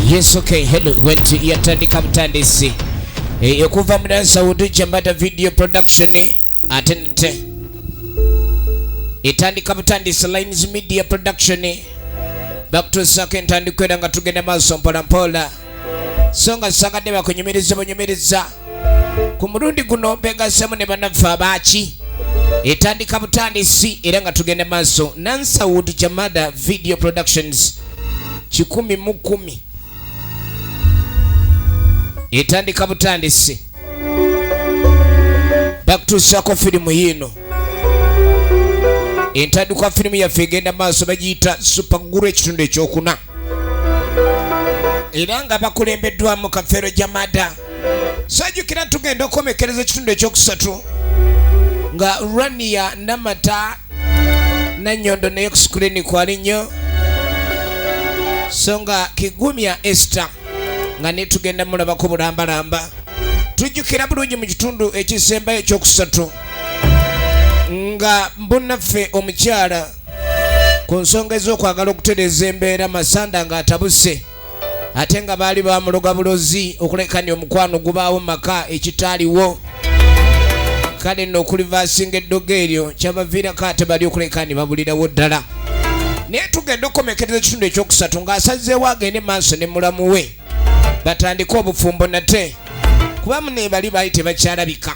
Yes, okay, hello. Went yatandika butandisi okuva mu Dansawood Jambata Video Production, ate nte etandika butandisi Lines Media Production, bakutuusaako entandikwa era nga tugenda maaso mpola mpola, so nga sagadde bakunyumiriza bunyumiriza. Ku mulundi guno begasemu ne bannaffe abaaki etandika butandisi era nga tugenda maaso. Nansawood Jamada Video Productions 110 etandika butandisi, bakutuusaako firimu yiino. Entandikwa firimu yaffe egenda maaso, bagiyita Super Guru, ekitundu ekyokuna, era nga bakulembeddwamu Kafeero Jamada. Sajjukira tugenda okukomekereza ekitundu ekyokusatu nga Rania Namata Nanyondo naye ku screen kwali nnyo, so nga Kigumya Esther nga ne tugenda mulabako bulambalamba. Tujjukira bulungi mu kitundu ekisembayo ekyokusatu nga mbunaffe omukyala ku nsonga ez'okwagala okutereeza embeera, Masanda ng'atabuse, ate nga baali bamuloga bulozi okulekani omukwano gubaawo maka ekitaaliwo. Kale nno okulivasinga eddogo eryo kyabaviirako ate bali okulekani babulirawo ddala. Naye tugenda okukomekereza ekitundu ekyokusatu ng'asazeewo agende maaso ne mulamu we batandike obufumbo nate, kuba mune bali baali tebakyalabika.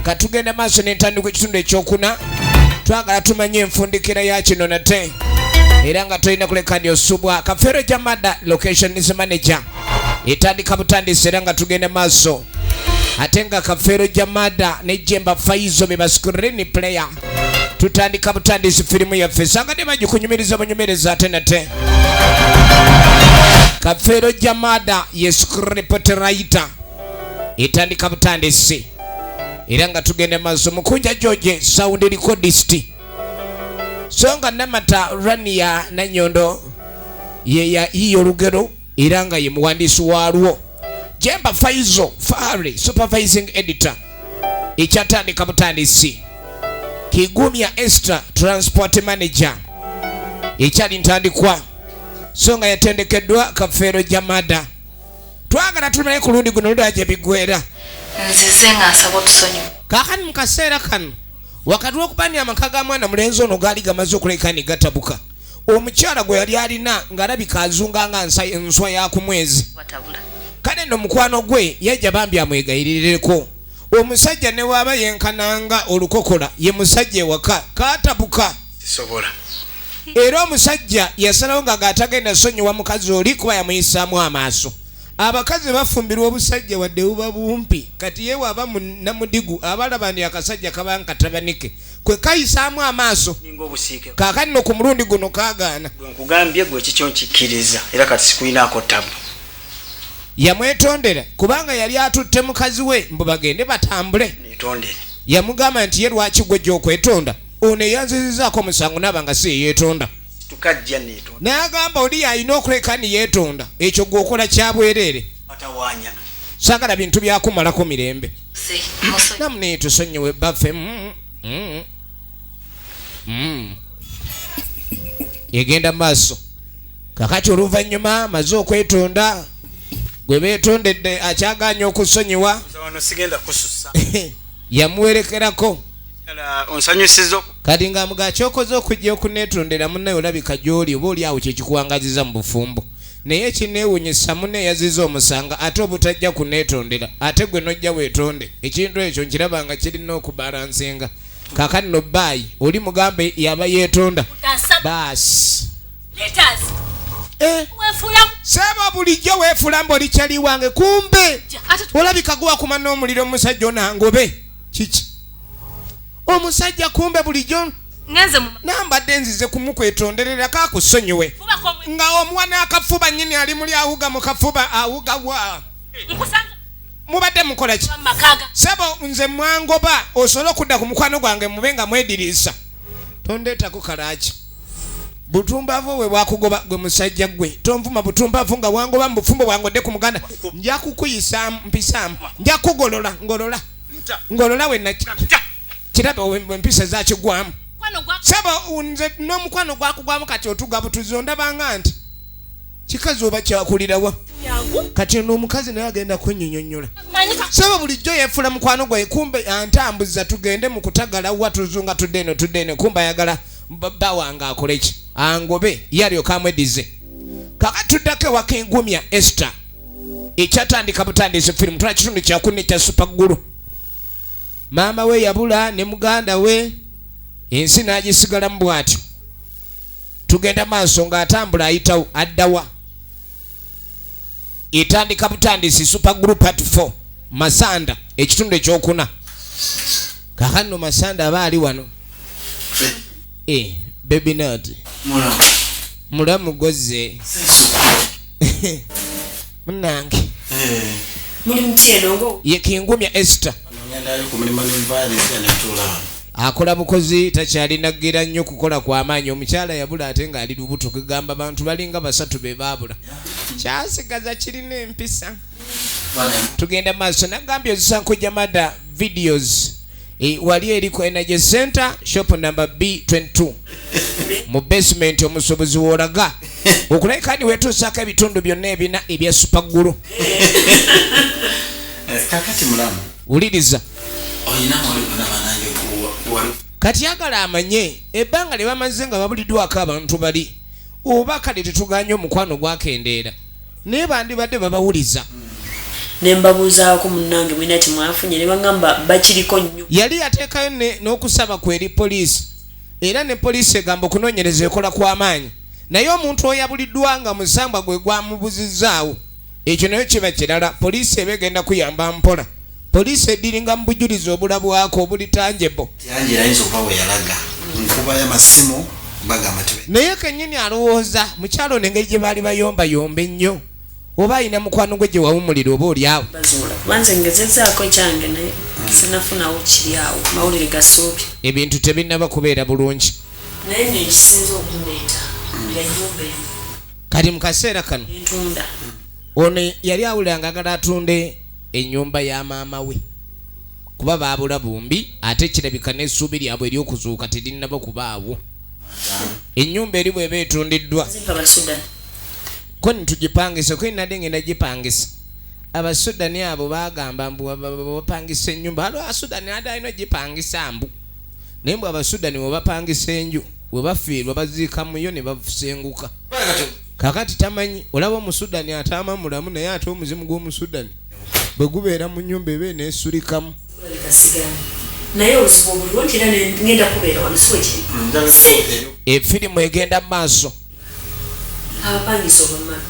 Katugenda maaso n'entandikwa ekitundu ekyokuna, twagala tumanye enfundikira ya kino nate, era nga tolina kuleka ndi osubwa. Kafeero Jamada locations manager, etandika butandisi era nga tugenda maaso, ate nga Kafeero Jamada ne Jemba Faizo be ba screen player. Tutandika butandisi firimu yaffe, sanga ne bagikunyumiriza bunyumiriza ate nate. Kafeero Jamada ye script writer, etandika butandisi era nga tugenda maaso. Mukunja George sound recordist, so nga Namata Rania Nanyondo ye yayiya olugero era nga ye muwandiisi waalwo. Jemba Faizo Fahari supervising editor, ekyatandika butandisi. Kigumya Esther transport manager, ekyali ntandikwa, so nga yatendekeddwa Kafeero Jamada. Twagala tumale ku lundi guno lulala gye bigwera. Nzize nga nsaba otusonyiwe. Kaakani mu kaseera kano, wakati w'okuba ni amaka ga mwana mulenzi ono gaali gamaze okuleka ne gatabuka, omukyala gwe yali alina ng'alabika azunga nga nswa ya ku mwezi. Batabula. Kale nno mukwano gwe yajja bambi amwegayirireko. Omusajja ne waaba yenkananga olukokola, ye musajja ewaka kaatabuka. Sisobola. Era omusajja yasalawo nga g'atagenda sonyiwa mukazi oli kuba yamuyisaamu amaaso. Abakazi bafumbirwa obusajja wadde buba bumpi. Kati ye waaba namudigu aba alaba nti akasajja kaba nkatabanike kwe kayisaamu amaaso. Ninga obusiike. Kaakati no ku mulundi guno kaagaana. Gwe nkugambye, gwe kikyo nkikkiriza, era kati sikulinaako tabu. Yamwetondera kubanga yali atutte mukazi we mbu bagende batambule. Netondere. Yamugamba nti ye lwaki gwe gy'okwetonda, ono eyanzizizaako omusango naaba nga si yeyeetonda. Tukajja netonda. N'agamba oli yalina okuleka ni yeetonda, ekyo gweokola kyabwereere. Atawaanya. Saagala bintu byakumalako mirembe. Se musonyiwe. Namunaye tusonyiwe baffe. Egenda maaso. Kakati oluvannyuma maze okwetonda, gwe beetondedde akyaganya okusonyiwa. Wano sigenda kusussa. Yamuwerekerako. Ddala onsanyusiza Kati nga muga kyokoze okujja okuneetondera munnaye, olabika gy'oli oba oli awo kyekikuwangaziza mu bufumbo. Naye ekineewunyisa, munne eyaziza omusanga ate obutajja kuneetondera, ate gwe nojja weetonde. Ekintu ekyo nkiraba nga kirina okubalansinga. Kaakati no baayi oli mugambe yaba yeetonda baasi. Eh, sebo bulijjo weefula mbu oli kyali wange, kumbe olabika gwakuma n'omuliro. Omusajja onangobe kiki? Omusajja kumbe bulijjo Ngenze mu nambadde nzize kumukwetonderera kakusonyiwe. Fubako Nga omuwa n'akafuba nnyini ali muli awuga mu kafuba awuga wa. Nkusanze Mubadde mukola ki? mu makaga. Sebo nze mwangoba osobole okudda ku mukwano gwange mube nga mwediriisa. Tondeetako kalaaki butumbavu bwe bwakugoba gwe musajja gwe tonvuma butumbavu nga wangoba mu bufumbo bwange odde ku muganda. Nja kukuyisaamu mpisaamu, nja kugolola ngolola ngolola we kiraba empisa zakigwamu. Mukwano gwa Sebo nze n'omukwano gwakugwamu, kati otuga butuzi ondabanga nti kikazi oba kyakulirawa. Kati ono omukazi naye agenda kwennyonyonnyola. Saba bulijjo yeefula mukwano gwaye, kumbe antambuza tugende mu kutagala wa tuzunga tudde eno tudde eno, kumbe ayagala bba wange akole ki, angobe ye alyoke amweddize. Kakati tuddako ewaka engumya Esther ekyatandika butandisi firimu tula kitundu kyakuna ekya super glue. Maama we yabula ne muganda we, ensi n'agisigalamu bw'atyo. Tugenda maaso ng'atambula ayitawo addawa. Etandika butandisi super glue part 4 Masanda ekitundu ekyokuna. Kakano Masanda aba ali wano. Baby nut. Mulamu. Mulamu goze. Munange. Muli mutieno ngo. Ye Kingumya Esther. Ngendayo ku mulimu n'envaali netuula wano. Akola bukozi takyalinagira nnyo kukola kwa maanyi. Omukyala yabula ate ng'ali lubuto, kugamba bantu balinga basatu be baabula. Kyasigaza kirina empisa. Tugenda maaso nagambye ozisanko Jamada videos. Wali eri ku Energy Center shop number B22 mu basement omusobozi w'olaga okulabika ni wetuusaako ebitundu byonna ebina ebya super glue. Kakati mulamu. Wuliriza. Olina mwali banange wali. Kati yagala amanye ebbanga lye bamaze nga babuliddwako abantu bali oba kale tetuganye omukwano gwakendeera naye bandibadde babawuliza. Ne mbabuuzaako munnange mulina kye mwafunye ne bagamba bakiriko nnyo. Yali yateekayo n'okusaba kwe eri poliisi era ne poliisi egamba okunoonyereza ekola kw'amaanyi naye omuntu oyabuliddwa nga musambwa gwe gwamubuzizzaawo ekyo nayo kiba kirala. Poliisi eba egenda kuyamba mpola. Poliisi ediringa mu bujulizi obulabwako obuli tangible. Yanjira ayinza okuba we yalaga nkubayo amasimu bagamba tebe. Naye kennyini alowooza mukyalo ono engeri gye baali bayombayomba ennyo oba alina mukwano gwe gye wawumulira oba oli awo. Bazuula kuba nze ngezezzaako ekyange naye sinafunawo kiri awo mawulire gasuubi. Ebintu tebinnaba kubeera bulungi. Naye nno ekisinza okundeeta ya nnyumba eno. Kati mu kaseera kano Entunda. ono yali awulira nga agala atunde ennyumba ya maama we kuba baabula bumbi ate kirabika n'essuubi lyabwe ery'okuzuuka terinnaba kubaawo. Ennyumba eri bw'eba etundiddwa Zimpa Basudani. Ko ntugipangise ko nadde ngenda gipangisa. Abasudani abo bagamba mbu bapangisa ennyumba. Waliwo Abasudani ate alina ogipangisa mbu. Naye mbu Abasudani bwe bapangisa enju bwe bafiirwa baziikamuyo ne basenguka. Kaakati tamanyi olaba Omusudani ataama mulamu naye ate omuzimu gw'Omusudani bwe gubeera mu nnyumba eba eneesulikamu. Naye obuzibu obuliwo nti era ngenda kubeera wano si bwe kiri. Efirimu egenda mu maaso. Abapangisa obamanyi.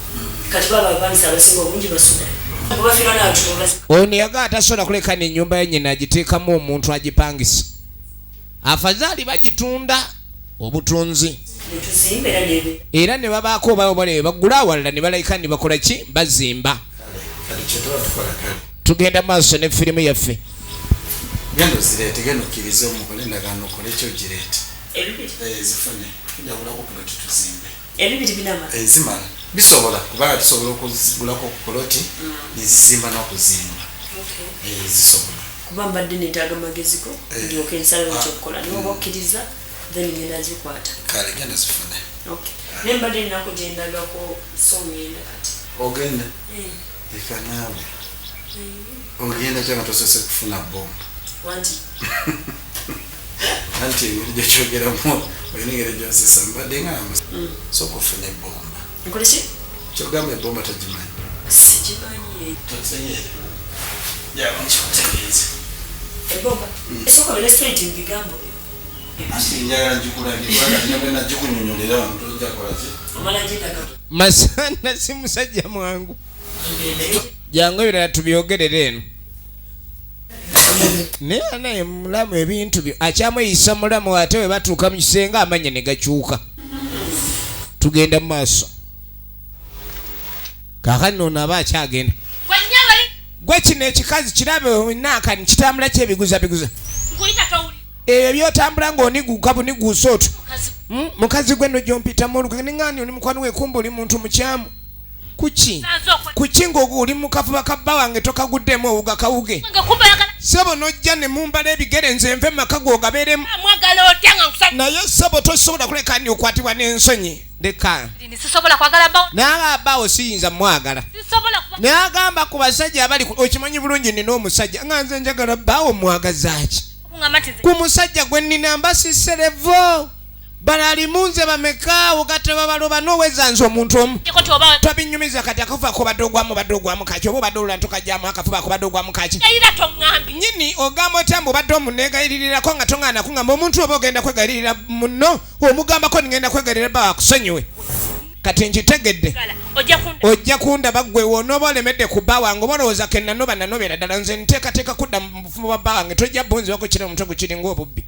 Kati baba abapangisa abasinga obungi Basudani. Bafiirwa n'abantu bazi. Ono yagaa tasobola kuleka n'ennyumba ye nnyina agiteekamu omuntu agipangisa. Afazaali bagitunda obutunzi. Netuzimba era n'ebeera. Era ne babaako oba oba ne bagula awalala ne balayika ne bakola ki bazimba. Kale kye tuba tukola kale. Tugenda maaso ne firimu yaffe. Genda ozireete, genda okkirize omukole endagaano okole ekyo ogireete. Ebibiri. Zifune. Tujja kugulako poloti tuzimbe. Ebibiri binamala. Zimala. Bisobola kubanga tusobola okuzigulako ku poloti ne zizimba n'okuzimba. Zisobola. Kuba mbadde neetaaga magezi go ndyoke nsalewo ky'okukola. Naye oba okkiriza then ngenda zikwata. Kale genda zifune. Okay. Naye mbadde nnako gye ndagako so ngenda kati. Ogenda? Leka naawe. Ogenda kyanga tosoose kufuna bomba. Wanti. Anti engeri gyokyogeramu olina engeri gy'onsesa mbadde ngamba sooka ofune ebomba. Nkole ki? Kyogamba ebomba togimanyi. Sigimanyi. Totegeera. Jangu nkikutegeeze. Ebomba. Esooka obeere straight mu bigambo byo. Anti njagala ngikulage kubanga nina bwe nagikunyonnyolera wano tojja kukola ki? Omala gindaga. Masanda si musajja mwangu. Ngendeyo. Jangu ebirala tubyogerere eno. Naye naye mulamu ebintu byo akyamweyisa mulamu ate bwe batuuka mu kisenge amannya ne gakyuka. Tugenda mu maaso. Kaakati ono aba akyagenda. Gwe kino ekikazi kirabe naakani kitambula kyebiguza biguza. Ebyo by'otambula ng'oniguuka buniguusa otwo. Mukazi gwe nno gy'ompitamu olukwe ne ŋŋaani oli mukwano gwe kumbe oli muntu mukyamu. Kuki? Kuki ng'oli mu kafuba ka bba wange tokaguddemu owuga kawuge? Sebo nojja ne mumbala ebigere nze nve maka gogabeeremu. Mwagala otya nga nkusaba? Naye sebo tosobola kuleka ni okwatibwa n'ensonyi. Leka. Sisobola kwagala bawo. Naye abawo siyinza mwagala. Sisobola kuba. Naye agamba ku basajja abali okimanyi bulungi nina omusajja nga nze njagala bawo mwagazaaki. Ku musajja gwe nnina mba siserevo. Balalimu nze bameka ogatta babaloba n'oweza nze omuntu omu. Tobinyumiza kati akafuba kobadde ogwamu badde ogwamu kaki oba obadde olula ntokajjamu akafuba kobadde ogwamu kaki. Nnyini ogamba otya mbu obadde omuneegayiririrako nga toŋŋaana kuŋŋamba omuntu oba ogenda kwegayiririra munno omugambako ningenda kwegayirira bba akusonyiwe. Kati nkitegedde. Ojja kundaba ggwe w'onooba olemedde ku bba wange oba olowooza ke nanoba nanobera ddala nze nteekateeka kudda mu bufumbo bwa bba wange tojja bunzibako kiri omutwe gukiringa obubbi.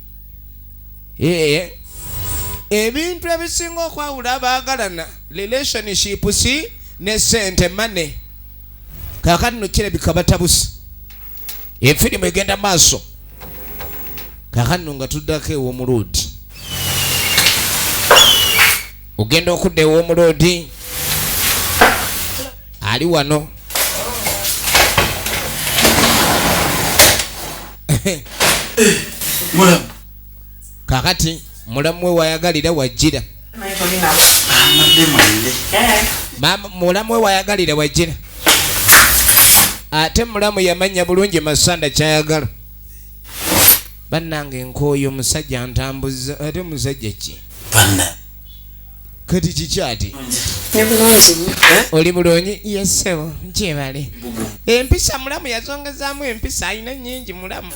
Ebintu ebisinga okwawula abaagalana relationship si ne ssente money. Kaakati nno kirabika batabuse. Efirimu egenda maaso. Kaakati nno nga tuddako ew'omuloodi. Ogenda okudda ew'omuloodi ali wano. Kaakati mulamu we wayagalira wajjira. Mulamu we wayagalira wajjira. Ate mulamu yamanya bulungi Masanda kyayagala. Bannange nkooyo omusajja ntambuza ate musajja ki? Kati kiki ate? Oli bulungi? Yes ssebo, nkyebale. Empisa mulamu yazongezaamu empisa alina nnyingi mulamu.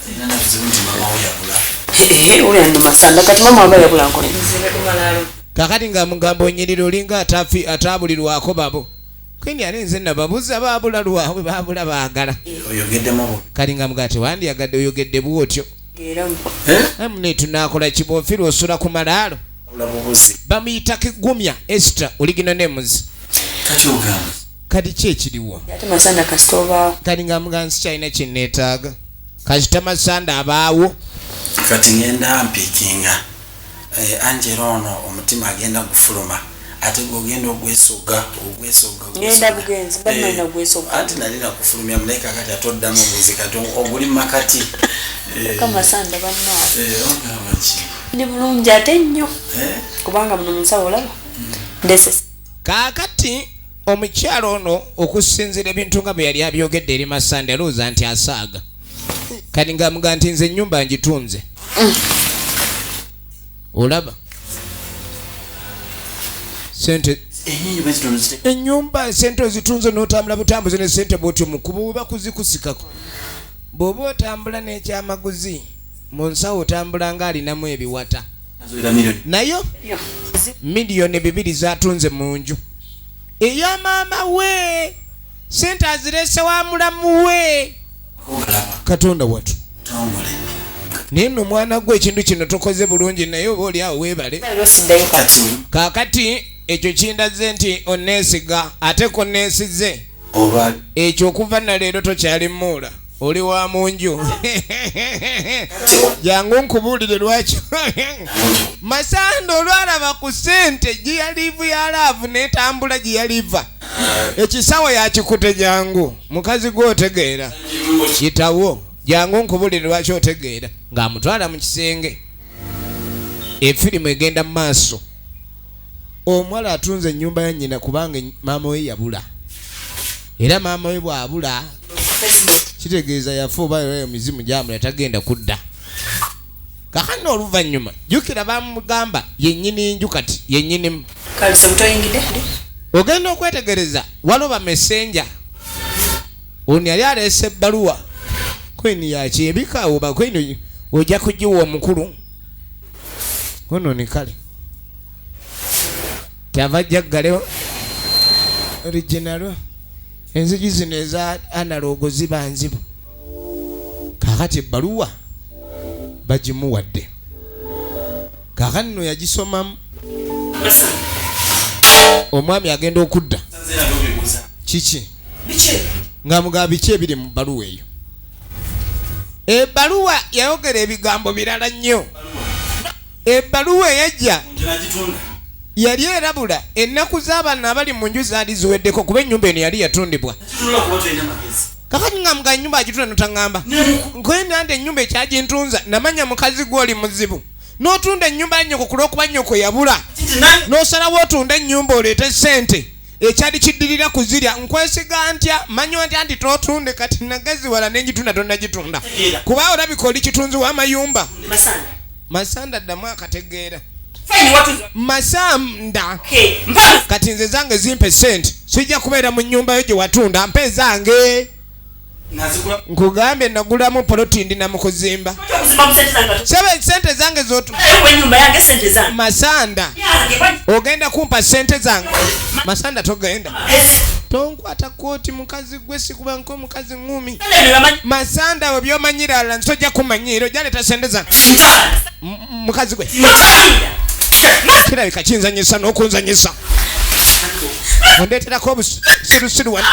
Kakati nga mugamba onyirira olinga ataabulirwako babo. Kwini ate nze nababuuza baabula lwabwe baabula baagala. Kati nga mugamba tewandiyagadde oyogedde bw'otyo. Mune tunaakola ki bw'ofiirwa osula ku malaalo? Bamuyita Kigumya Esther original names. Kati ki ekiriwo? Kati nga mugamba nsi kyalina kye neetaaga. Kasita Masanda abaawo. Kati ngenda mpikinga. Angela ono omutima agenda gufuluma. Ate gw'ogenda ogwesoga, ogwesoga, Ngenda bugenzi, bali nalina ogwesoga. Anti nalina kufulumya muleka kati atoddamu buzi kati oguli mu makati. Masanda bannange. Ogamba ki? Ndi bulungi ate nnyo. Kubanga muno musawo olaba. Ndese. Kaakati omukyala ono okusinziira ebintu nga bwe yali abyogedde eri Masanda alowooza nti asaaga. Kati ng'amugamba nti nze ennyumba ngitunze. Olaba? Sente ennyumba sente ozitunze n'otambula butambuzi ne sente bw'otyo mu kkubo bwe bakuzikusikako. Bw'oba otambula n'ekyamaguzi mu nsawo otambula ng'alinamu ebiwata. Nayo miliyoni 2 z'atunze mu nju. Eya maama we sente azirese wa mulamu we. Katonda watu. Naye nno mwana gwe ekintu kino tokoze bulungi naye oba oli awo weebale. Kaakati ekyo kindaze nti onneesiga ate konneesize. Ekyo okuva na leero tokyali mmuula. Oli wa mu nju. Jangu nkubuulire lwaki. Masanda olwalaba ku ssente gye ya laavu n'etambula gye yaliva. Ekisawo yakikute jangu. Mukazi gwe otegeera. Kitawo. Jangu nkubuulire lwaki otegeera. Ng'amutwala mu kisenge. Efirimu egenda mu maaso. Omuwala atunze ennyumba ya nnyina kubanga maama we yabula. Era maama we bw'abula kitegeeza yafa oba eyo emizimu gyamula tagenda kudda. Kaakano oluvannyuma jjukira bamugamba yennyini nju kati yennyinimu. Ogenda okwetegereza waloba messenger. Ono yali aleese ebbaluwa. Kwini yakyebika oba kwini ojja kugiwa omukulu. Ono ni kale. Kyava ajja ggalewo. Original. Enzigi zino eza analogo ziba nzibu. Kaakati ebbaluwa bagimuwadde. Kaakati nno yagisomamu. Omwami agenda okudda. Kiki? Ng'amugamba biki ebiri mu bbaluwa eyo. Ebbaluwa yayogera ebigambo birala nnyo. Ebbaluwa eyajja yali erabula ennaku z'abaana abali mu nju zaali ziweddeko kuba ennyumba eno yali yatundibwa. Kakati nga mga ennyumba agitunda notaŋŋamba nkwenda nti ennyumba ekyagintunza namanya mukazi gwe oli muzibu n'otunda ennyumba ya nnyoko kulwokuba nnyoko yabula n'osalawo otunda ennyumba oleete ssente ekyali kiddirira kuzirya nkwesiga ntya manywa ntya nti totunde kati nagaziwala nengitunda tonnagitunda kuba olabika oli kitunzi w'amayumba masanda ddamu akategeera masanda kati nze zange zimpe sente sijja kubeera mu nyumba yo gye watunda mpe zange nkugambye nagulamu poloti ndi namukuzimba sebe sente zange zotu masanda ogenda kumpa sente zange masanda togenda tonkwata kooti mukazi gwe sikuba nko mukazi ngumi masanda we byomanyira ala nsojja kumanyira ojja sente zange mukazi gwe kirabika kinzanyisa n'okunzanyisa ondeeterako obusirusiru wano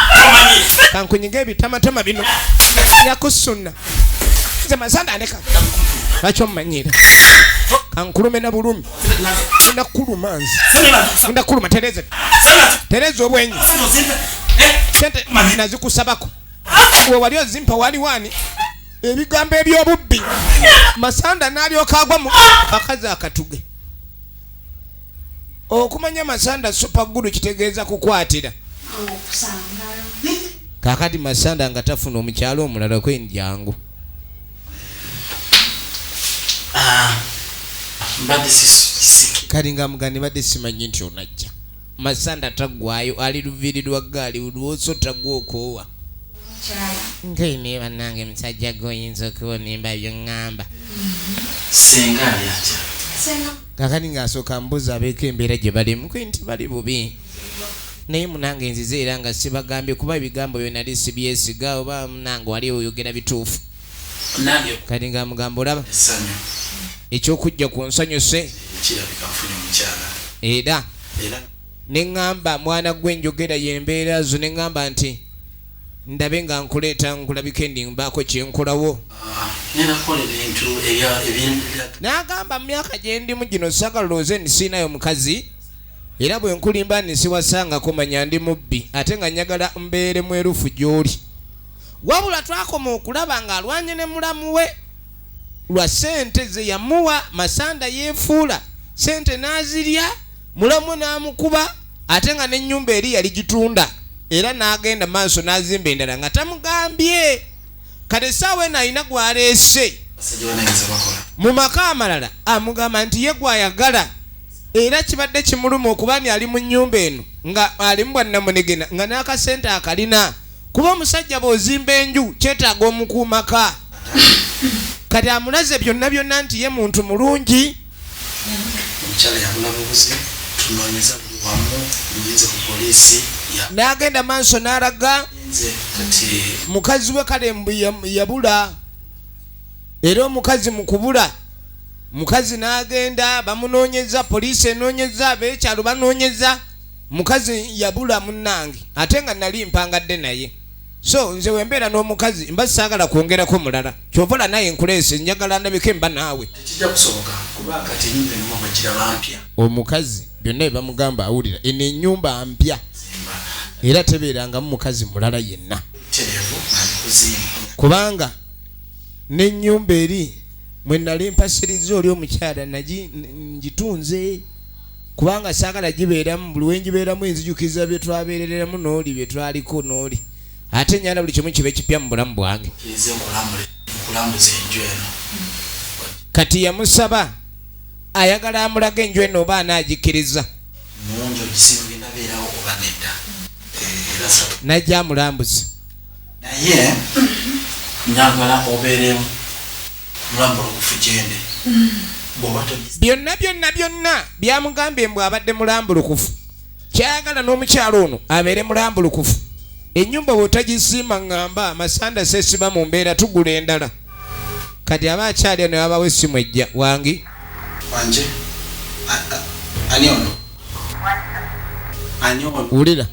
kankunyiga ebitamatama bino yakusuna nze masanda andeka lwaki omumanyira kankulume na bulumi ngenda kukuluma nze ngenda kukuluma tereza tereza obwenyi sente nazikusabako we wali ozimpa wali wani ebigambo eby'obubbi masanda n'alyoka agwa mu akazi akatuge okumanya masanda super gulu kitegeeza kukwatira kakati masanda nga tafuna omukyalo omulala kwenjangu kali nga mugani badde simanyi nti onajja masanda taggwayo ali luviiri lwa ggaali lwoso taggwa okoowa nkaine bannange musajja gwe oyinza okuwonimba byoŋŋamba senga ali atya kakati ng'asooka mbuuza abeeko embeera gye balimu kwe nti bali bubi naye munange nzize era nga sibagambye kuba ebigambo byo nali sibyesiga oba munange wali oyogera bituufu nange kati nga mugamba olaba essanyu ekyokujja ku nsanyuse kirabika nfunye omukyala era era ne ŋŋamba mwana gwe njogera y'embeera zo ne ŋŋamba nti ndabe nga nkuleeta nkulabike ndi mbaako kye nkolawo ngenda kukola ebintu n'agamba mu myaka gye ndimu gino saagala olowooze nti siinayo mukazi era bwe nkulimba nti siwasangako manya ndi mubbi ate nga njagala mbeere mwerufu gy'oli wabula twakoma okulaba ng'alwanye ne mulamu we lwa ssente ze yamuwa masanda yeefuula ssente n'azirya mulamu n'amukuba ate nga n'ennyumba eri yali gitunda era n'agenda maaso n'azimba endala nga tamugambye kati essaawa eno alina gw'aleese mu maka amalala amugamba nti ye gw'ayagala era kibadde kimuluma okuba ni ali mu nnyumba eno nga alimu bwannamunigina nga n'akasente akalina kuba omusajja bw'ozimba enju kyetaaga omukuumaka kati amulaze byonna byonna nti ye muntu mulungi omukyala yabula bubuzi tunoonyeza buli wamu ngenze ku poliisi n'agenda maaso n'alaga nze kati mukazi we kale mbu yabula era omukazi mu kubula mukazi n'agenda bamunoonyeza poliisi enoonyeza abeekyalo banoonyeza mukazi yabula munnange ate nga nali mpangadde naye so nze wembeera n'omukazi mba saagala kwongerako mulala kyovola naye nkuleese njagala ndabike mba naawe tekijja kusoboka kuba kati enyumba eno bagiraba mpya omukazi byonna bye bamugamba awulira eno ennyumba mpya era tebeerangamu mukazi mulala yenna tereevu nga kubanga n'ennyumba eri mwe nali mpasiriza oli omukyala nagi ngitunze kubanga saagala gibeeramu buli wengibeeramu enzijukiza bye twabeerereramu n'oli bye twaliko n'oli ate nyala buli kimu kibe kipya mu bulamu bwange nze nkulambuza enju eno kati yamusaba ayagala amulaga enju eno oba anaagikkiriza nungi ogisinga enabeerawo oba nedda era najja amulambuza naye njagala obeeremu mulambulukufu gyende byonna byonna byonna byamugambye mbu abadde mulambulukufu kyayagala n'omukyalo ono abeere mulambulukufu ennyumba bw'otagisiima ŋŋamba amasanda seesiba mu mbeera tugula endala kati aba akyali ano yabawo essimu ejja wangi wanje ani ono ani ono wulira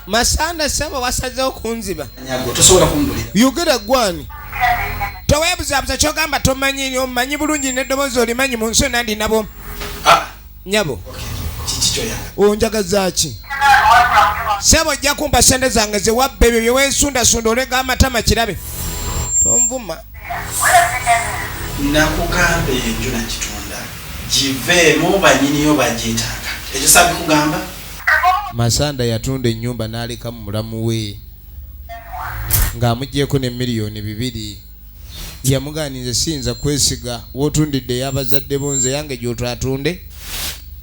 masanda saba wasazeewo kunziba tosobola kumbulira yogera gwani toweebuzaabuza kyogamba tomanyi omanyi bulungi n'eddoboozi olimanyi mu nsi yonna ndi nabo nyabo onjagaza ki Sebo ojja kumpa sente zange zewabba ebyo byewesundasunda olega amatama kirabe tonvuma. Nakugamba enju nagitunda giveemu banyiniyo bagyetaaga ekyo sabikugamba. Masanda yatunda ennyumba n'aleka mu mulamu we ng'amuggyeko ne 2 miliyoni. Yamugaani nze siyinza kwesiga w'otundidde ey'abazadde bo, nze yange gy'otwatunde.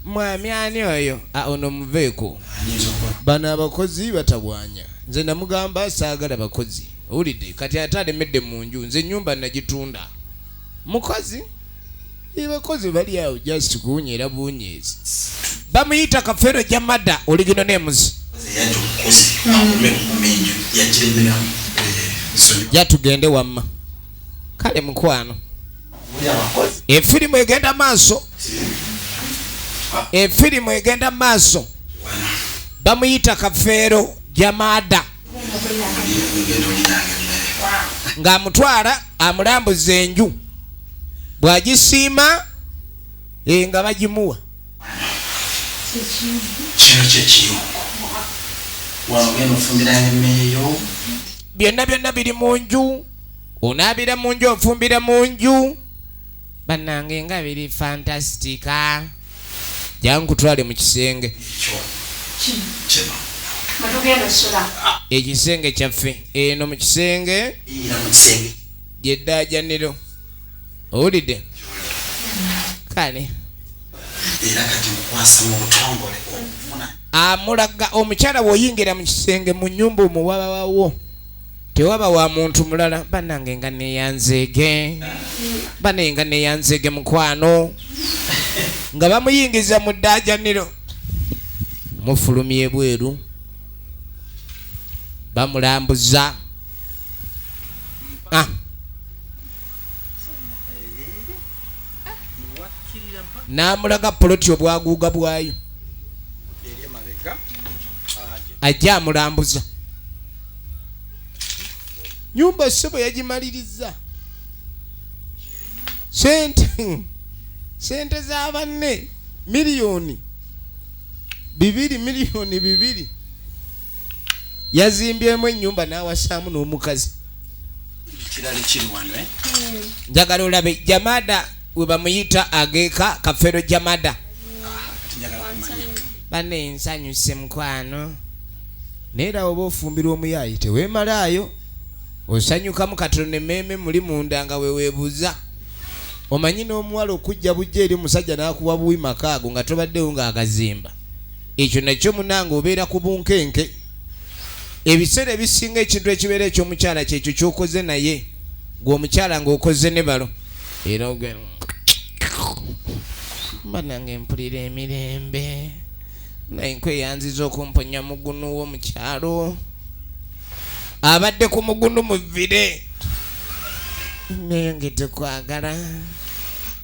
Mwami ani oyo? Ah, ono muveeko. Anyinza okuba Bano abakozi batawanya. Nze namugamba saagala bakozi, owulidde? Kati ate alemedde mu nju. Nze ennyumba nagitunda mukozi. Abakozi bali awo just kuwunya bunyeezi. Bamuyita Kafeero Jamada, oligino nemuzi. Yajja omukozi akume kukuma enju yagiremeramu nsonyi. Ja tugende wamma. Kale mukwano. Buli abakozi. Efirimu egenda maaso, efirimu egenda maaso. Bamuyita Kafeero Jamada. Ogenda oliranga emmere. Ng'amutwala amulambuza enju, bw'agisiima nga bagimuwa. Kino kyekiyungu wano ogenda ofumbiranga emmere yo. Byonna byonna biri mu nju, onaabira mu nju, ofumbira mu nju. Bannange, nga biri fantastic. Jankutwale mu kisenge. Ekyo kino. Mwetugenda osula. Ekisenge kyaffe eno mu kisenge. Yingira mu kisenge. Gyeddajaniro, owulidde? Kale. Era kati nkukwasa mu butongole okufuna. Amulaga omukyala. Bw'oyingira mu kisenge mu nnyumba omwo wabawawo, tewaba wa muntu mulala. Bannange, nga neyanzeege, bannange, nga neyanzeege mukwano. Nga bamuyingiza mu ddaajaniro, mufulumya ebweru, bamulambuza. Ah. N'amulaga poloti, obwaguuga bwayo. Ajja amulambuza nyumba. Ssebo yagimaliriza sente, sente za banne 2 miliyoni, 2 miliyoni. Yazimbyemu ennyumba n'awasaamu n'omukazi. Kirala kiri wano, eh? Njagala olabe Jamada we bamuyita ageeka Kafero Jamada. Kati njagala kumanya. Banne, nsanyuse mukwano, naye era oba ofumbirwa omuyaayi teweemalaayo, osanyukamu katono emmeeme muli munda nga weweebuuza. Omanyi n'omuwala okujja bujja eri omusajja n'akuwa buwi makaago nga tobaddewo ng'agazimba, ekyo nakyo munange obeera ku bunkenke. Ebiseera ebisinga ekintu ekibeera ekyomukyala kyekyo kyokoze, naye gwe omukyala ng'okoze ne balo era banange mpulira emirembe, naye nkweyanziza okumponya mugunu w'omukyalo abadde ku mugunu muvire. Neyongedde kwagala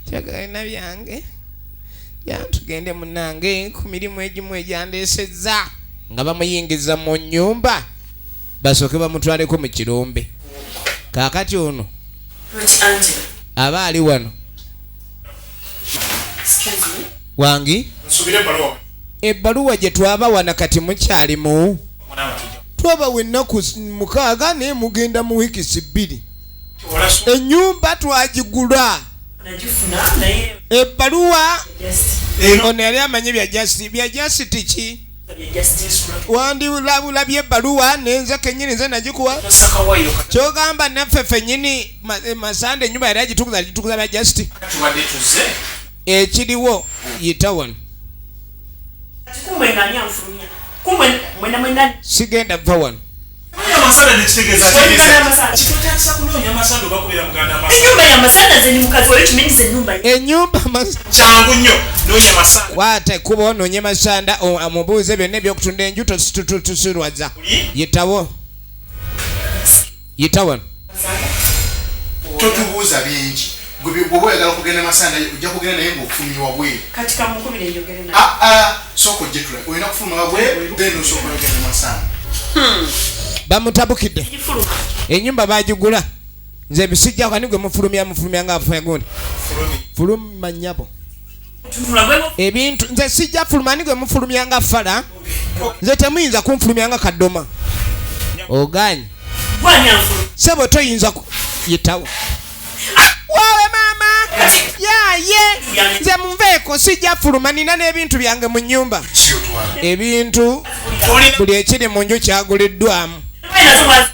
kyagalina byange. Yantugende munange ku mirimu egimu egyandeesezza. Nga bamuyingiza mu nnyumba, basooke bamutwaleko mu kirombe. Kaakati ono But Angela, aba ali wano. Excuse me. Wangi. Nsubire ebbaluwa. Ebbaluwa gye twabawana kati mukyalimu. Munanga tujja. Twabawa ennaku 6 naye mugenda mu wiikisi 2. Olasu. Ennyumba twagigula. Nagifuna naye Ebbaluwa. Just Ono yali amanyi bya just bya just ki. Bya just. Wandilabulabye ebbaluwa nenze kenyini nze nagikuwa. Tosaka wayo kati. Kyogamba naffe fenyini Masanda ennyumba yali agitukuza, agitukuza bya just. Tubadde tuzze. Ekiriwo, yita wano. Kati kumwe nga ani anfulumya? Kumwe mwena mwena. Sigenda va wano. Noonya amasanda nekitegeeza. Oyagala amasanda? Kitotandisa kunoonya amasanda oba kubeera muganda amasanda. Ennyumba ya masanda, nze ndi mukazi wayo, kimenyiza ennyumba ye. Ennyumba Kyangu nnyo, noonya amasanda. Kwata ekkubo onoonye Masanda, amubuuze byonna ebyokutunda enju. Totusirwaza, yitawo, yita wano. Totubuuza bingi. Gwe bw'oba oyagala kugenda Masanda ojja kugenda, naye ng'ofulumye wabweru. Kati kamukubire njogere naye. Aa, sooka ojje tula, olina kufuluma wabweru, then osooka ogenda Masanda. Bamutabukidde. Gifuluma. Ennyumba bagigula, nze ebisijjako. Ani gwe mufulumya? Mufulumya nga afuya gundi. Fuluma nnyabo. Tunula gwe. Ebintu nze sijja fuluma. Ani gwe mufulumya nga fala? Nze temuyinza kunfulumya nga kadoma. Oganye. Sebo toyinza yitawo. Wawe mama. Yaye. Nze munveeko sijja fuluma, nina n'ebintu byange mu nnyumba. Ebintu buli ekiri mu nju kyaguliddwamu.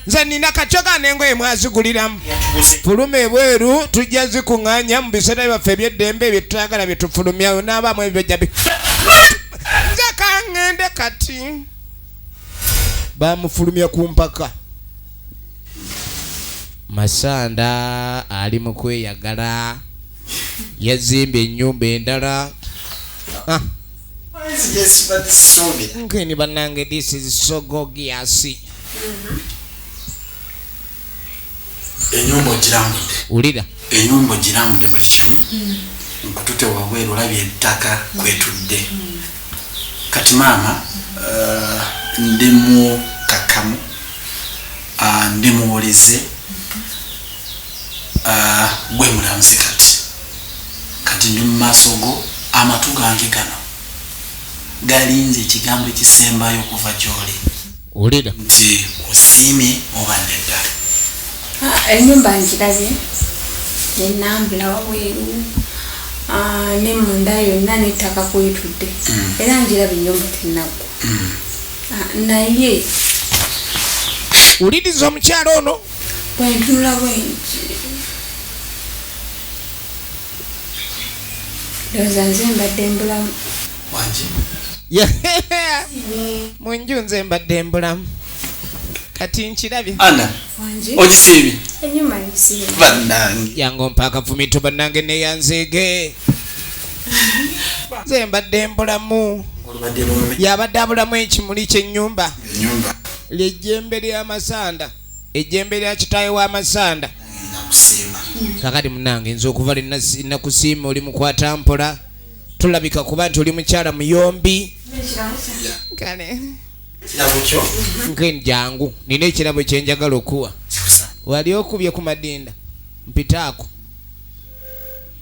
Nze nina kacoga n'engoye mwaziguliramu. Fuluma ebweru tujja zikuŋŋaanya mu biseera byaffe eby'eddembe bye tutayagala bye tufulumya n'abaamu ebyo bijja nze kaŋŋende kati. Bamufulumya ku mpaka. Masanda ali mu kweyagala, yazimbye ennyumba endala. Nkeni bannange, this is so gorgeous. Enyumba ogirambudde. Wulira. Enyumba ogirambudde buli kimu. Nkutute wabweru olabye ettaka kwetudde. Kati maama, ndi mukakkamu, ndi muwulize, gwe mulamuzi kati. Kati ndi mu maaso go, amatu gange gano galinze ekigambo ekisembayo okuva gy'oli. Wulira. Nti osiimye oba nedda. Ennyumba ngirabye, nenambula wabweru, ne munda yonna n'ettaka kwetudde. Era ngirabye ennyumba tennaggwa. Naye wuliriza omukyala ono. Bwe ntunula bwe nti, ndowooza nze mbadde mbulamu. Wangi? Mu nju nze mbadde mbulamu. Kati nkirabye. Anna, Wangi? ogisiibye? Ennyumba ngisiibye. Bannange. Yange ompa akafumito bannange neeyanzeege. Nze mbadde mbulamu. Olubadde lume. Yabadde abulamu ekimuli ky'ennyumba. Ennyumba. Ly'ejjembe ly'amasanda. Ejjembe lya kitaawe w'amasanda. Nakusiima. Kakati munnange nze okuva lwe nakusiima oli mukwata mpola. Tulabika kuba nti oli mukyala muyombi. Kale. Kirabo kyo? Nke jangu, nina ekirabo kye njagala okuwa. Wali okubye ku madinda, mpitaako.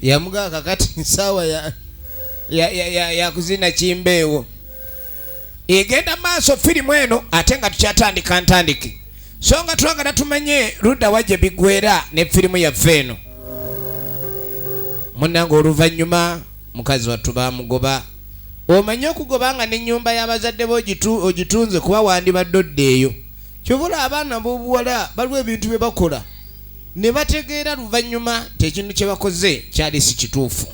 Yamugamba kakati nsaawa ya kuzina kimbeewo. Egenda maaso firimu eno ate nga tukyatandika ntandike. So nga twagala tumanye ludda wa gye biggweera ne firimu yaffe eno. Munnange oluvannyuma mukazi wattu baamugoba. Omanye okugoba nga n'ennyumba y'abazadde bo ogitunze kuba wandibadde odda eyo. Kyova olaba abaana b'obuwala baliwo ebintu bye bakola ne bategeera luvannyuma nti ekintu kye bakoze kyali si kituufu.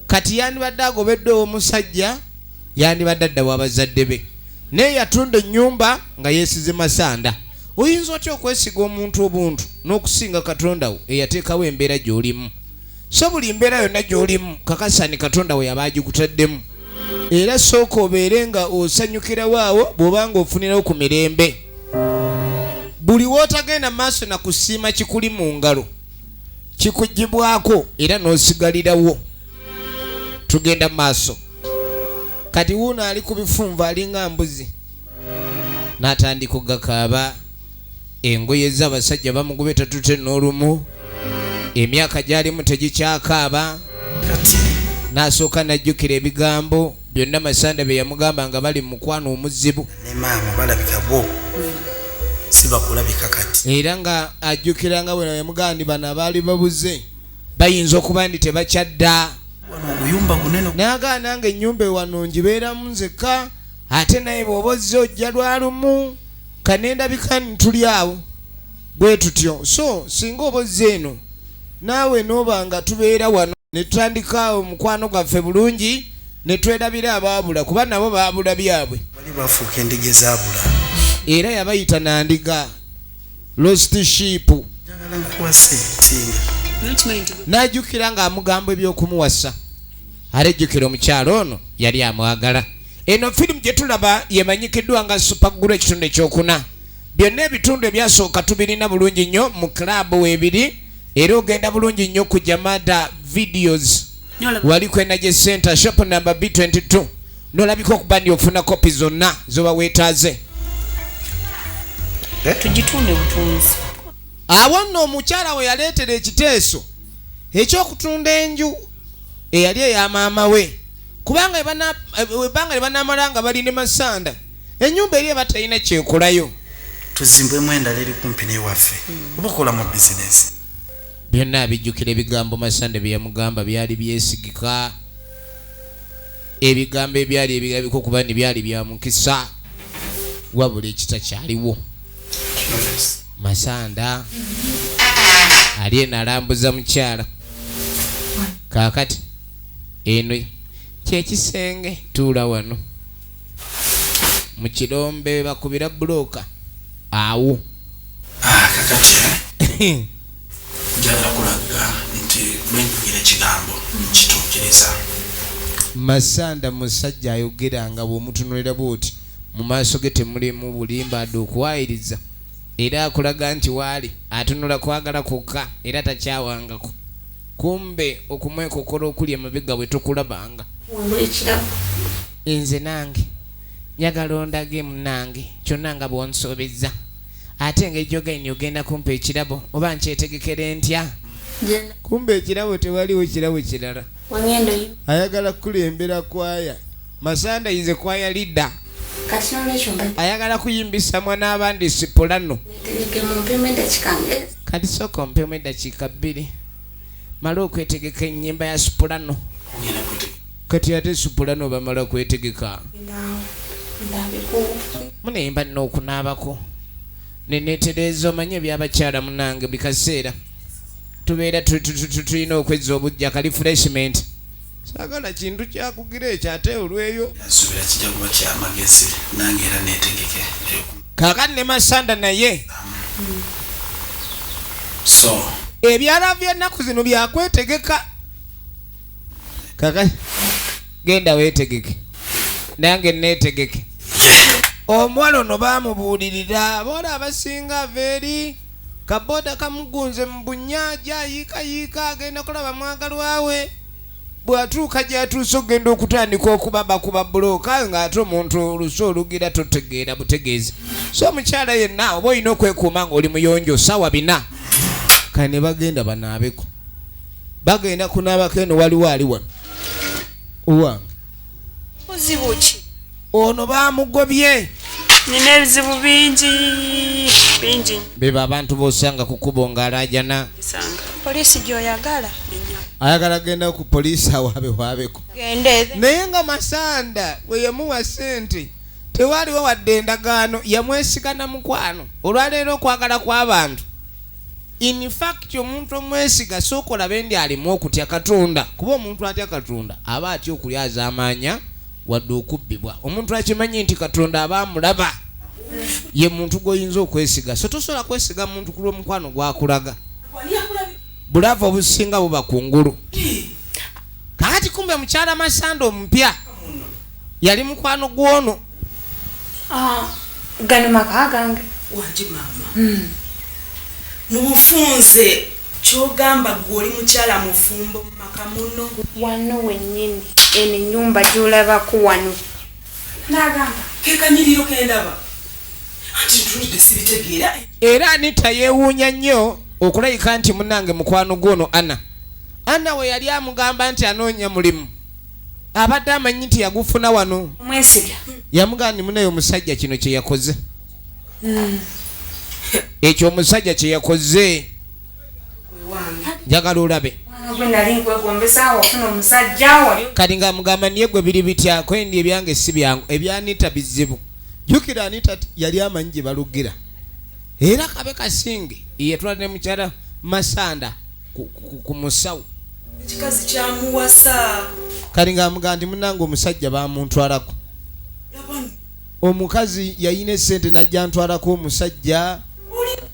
Kati yandibadde agobeddwa ow'omusajja, yandibadde adda w'abazadde be. Naye yatunda ennyumba nga yeesize masanda. Oyinza otya okwesiga omuntu obuntu n'okusinga Katonda wo eyateekawo embeera gy'olimu? So buli mbeera yonna gy'olimu kakasa ni Katonda we yaba agikutaddemu. Era sooka obeere nga osanyukirawo awo bw'oba ng'ofunirawo ku mirembe. Buli w'otagenda maaso na kusiima kikuli mu ngalo kikugibwako era n'osigalirawo. Tugenda maaso. Kati wuuno ali ku bifunvu alinga mbuzi. N'atandika okugakaaba. Engoye z'abasajja bamugube tatute n'olumu. Emyaka gy'alimu tegikyakaaba. N'asooka n'ajjukira ebigambo byonna Masanda bye yamugamba nga bali mu mukwano omuzibu. Ne maama balabika bo si bakulabika kati. Era nga ajjukira nga bwe yamugamba nti bano abaali babuze bayinza okuba nti tebakyadda. Wano oguyumba gunene. N'agaana nange ennyumba ewano ngibeeramu nzekka, ate naye bw'oba ozze ojja lwalumu kanendabika ntuli awo bwe tutyo. So singa oba ozze eno naawe n'oba nga tubeera wano ne tutandika omukwano gwaffe bulungi ne twerabira abaabula kuba nabo baabula byabwe. Bali bafuuka endiga ezaabula. Era yabayita na ndiga, lost sheep. Njagala nkuwase Ntinda. N'ajjukira ng'amugamba eby'okumuwasa. Ate jjukira omukyala ono yali amwagala. Eno firimu gye tulaba yemanyikiddwa nga Super Glue ekitundu ekyokuna. Byonna ebitundu ebyasooka tubirina bulungi nnyo mu club weebiri, era ogenda bulungi nnyo ku Jamada Videos. Wali ku Energy Center shop number B22. N'olabika okuba ndi ofuna kopi zonna z'oba weetaaze. Tugitunde butunzi. Awo nno omukyala we yaleetera ekiteeso eky'okutunda enju eyali eya maama we. Kubanga ebbanga lye banaamala nga bali ne Masanda, ennyumba eri eba terina kyekolayo. Tuzimbwemu endala eri kumpi newaffe oba okolamu bizinesi. Byonna abijjukira. Ebigambo Masanda bye yamugamba byali byesigika, ebigambo ebyali ebirabika okuba ni byali bya mukisa, wabula ekitakyaliwo. Masanda ali eno alambuza mukyala. Kaakati eno kyekisenge, tuula wano mu kirombe bakubira bulooka awo. Kakati njagala kulaga nti bwenjogera ekigambo kituukiriza. Masanda musajja ayogera nga bw'omutunulira bwoti mu maaso ge temulimu bulimba, adde okuwayiriza, era akulaga nti waali atunula kwagala kwokka era takyawangako. Kumbe okumwekokola okuli emabega bwe tokulabanga. Wangula ekirabo. Nze nange njagala ondage munange kyonna nga bwonsoobezza, ate engeri gyogaini ogenda kumpa ekirabo oba nkyetegekere ntya? Genda. Kumbe ekirabo tewaliwo kirabo kirala. Wangendo yo. Ayagala kukulembera kwaya. Masanda yize kwaya leader. Kati nolwekyo mba Ayagala kuyimbisa mwana abandi soprano. Netegeke, mumpemu eddakiika ngezi. Kati sooka ompemu eddakiika 2 male okwetegeka ennyimba ya soprano. Ogenda kwetegeka. Kati ate soprano bamala kwetegeka. Ndabeko. Muneyimba nina okunaabako neneetereeza. Omanye ebyabakyala munange, buli kaseera tubeera tulina okwezza obujja ka refreshment. Saagala kintu kyakugira ekyo ate olweyo. Nsuubira kijja kuba kyamagezi nange era netegeke. Kaakati ne Masanda naye So ebyala by'ennaku zino byakwetegeka. Kaka genda weetegeke nange neetegeke. Omuwala ono baamubuulirira, abawala abasinga ava eri kaboda kamugunze mu bunnya, gyayiikayiika agenda kulaba mwagalwawe. Bw'atuuka gy'atuuse okugenda okutandika okubabakuba bulooka, ng'ate omuntu olusi olugira totegeera butegeezi. So omukyala yenna oba olina okwekuuma ng'oli muyonjo saawa 4. Kale ne bagenda banaabeko. Bagenda kunaabako eno, waliwo ali wano owange. Buzibu ki? Ono baamugobye. Nina ebizibu bingi bingi. Beba abantu b'osanga ku kkubo ng'alaajana. Bisanga. Poliisi gy'oyagala. Ennyo. Ayagala genda ku poliisi awaabe waabeko. Gende. Naye nga Masanda bwe yamuwa ssente tewaliwo wadde endagaano, yamwesiga na mukwano. Olwaleero okwagala kw'abantu, in fact omuntu omwesiga sooka olabe ndi alimu okutya Katonda, kuba omuntu atya Katonda aba atya okulyazaamaanya wadde okubbibwa. Omuntu akimanyi nti Katonda aba amulaba ye muntu gw'oyinza okwesiga. So tosobola kwesiga muntu ku lw'omukwano gwakulaga. Bulava obusinga buba kungulu. Kakati kumbe mukyala Masanda omupya yali mukwano gwono. Ah, gano maka gange. Wangi maama, mu bufunze kyogamba gwe oli mukyala mufumbo mu maka muno? Wano wennyini, eno ennyumba gy'olabako wano nagamba. Kekanyiriro kendaba anti ntulidde sibitegeera. Era Anita yeewuunya nnyo okulabika nti munange mukwano gwono Ana. Ana we yali amugamba nti anoonya mulimu, abadde amanyi nti yagufuna wano. Omwesiga. Yamugamba nti munaye omusajja kino kye yakoze, ekyo omusajja kye yakoze, njagala olabe. Mwana gwe, nali nkwegombesa wafuna omusajja wali. Kati nga mugamba niye gwe biri bitya kwendi ebyange si byangu, ebya Anita bizibu. Jjukira Anita yali amanyi gye balugira, era kabe kasinge yetwala ne mukyala Masanda ku musawo. Ekikazi kyamuwasa. Kati ng'amugamba nti munange omusajja bamuntwalako, omukazi yayina esente najja ntwalako omusajja,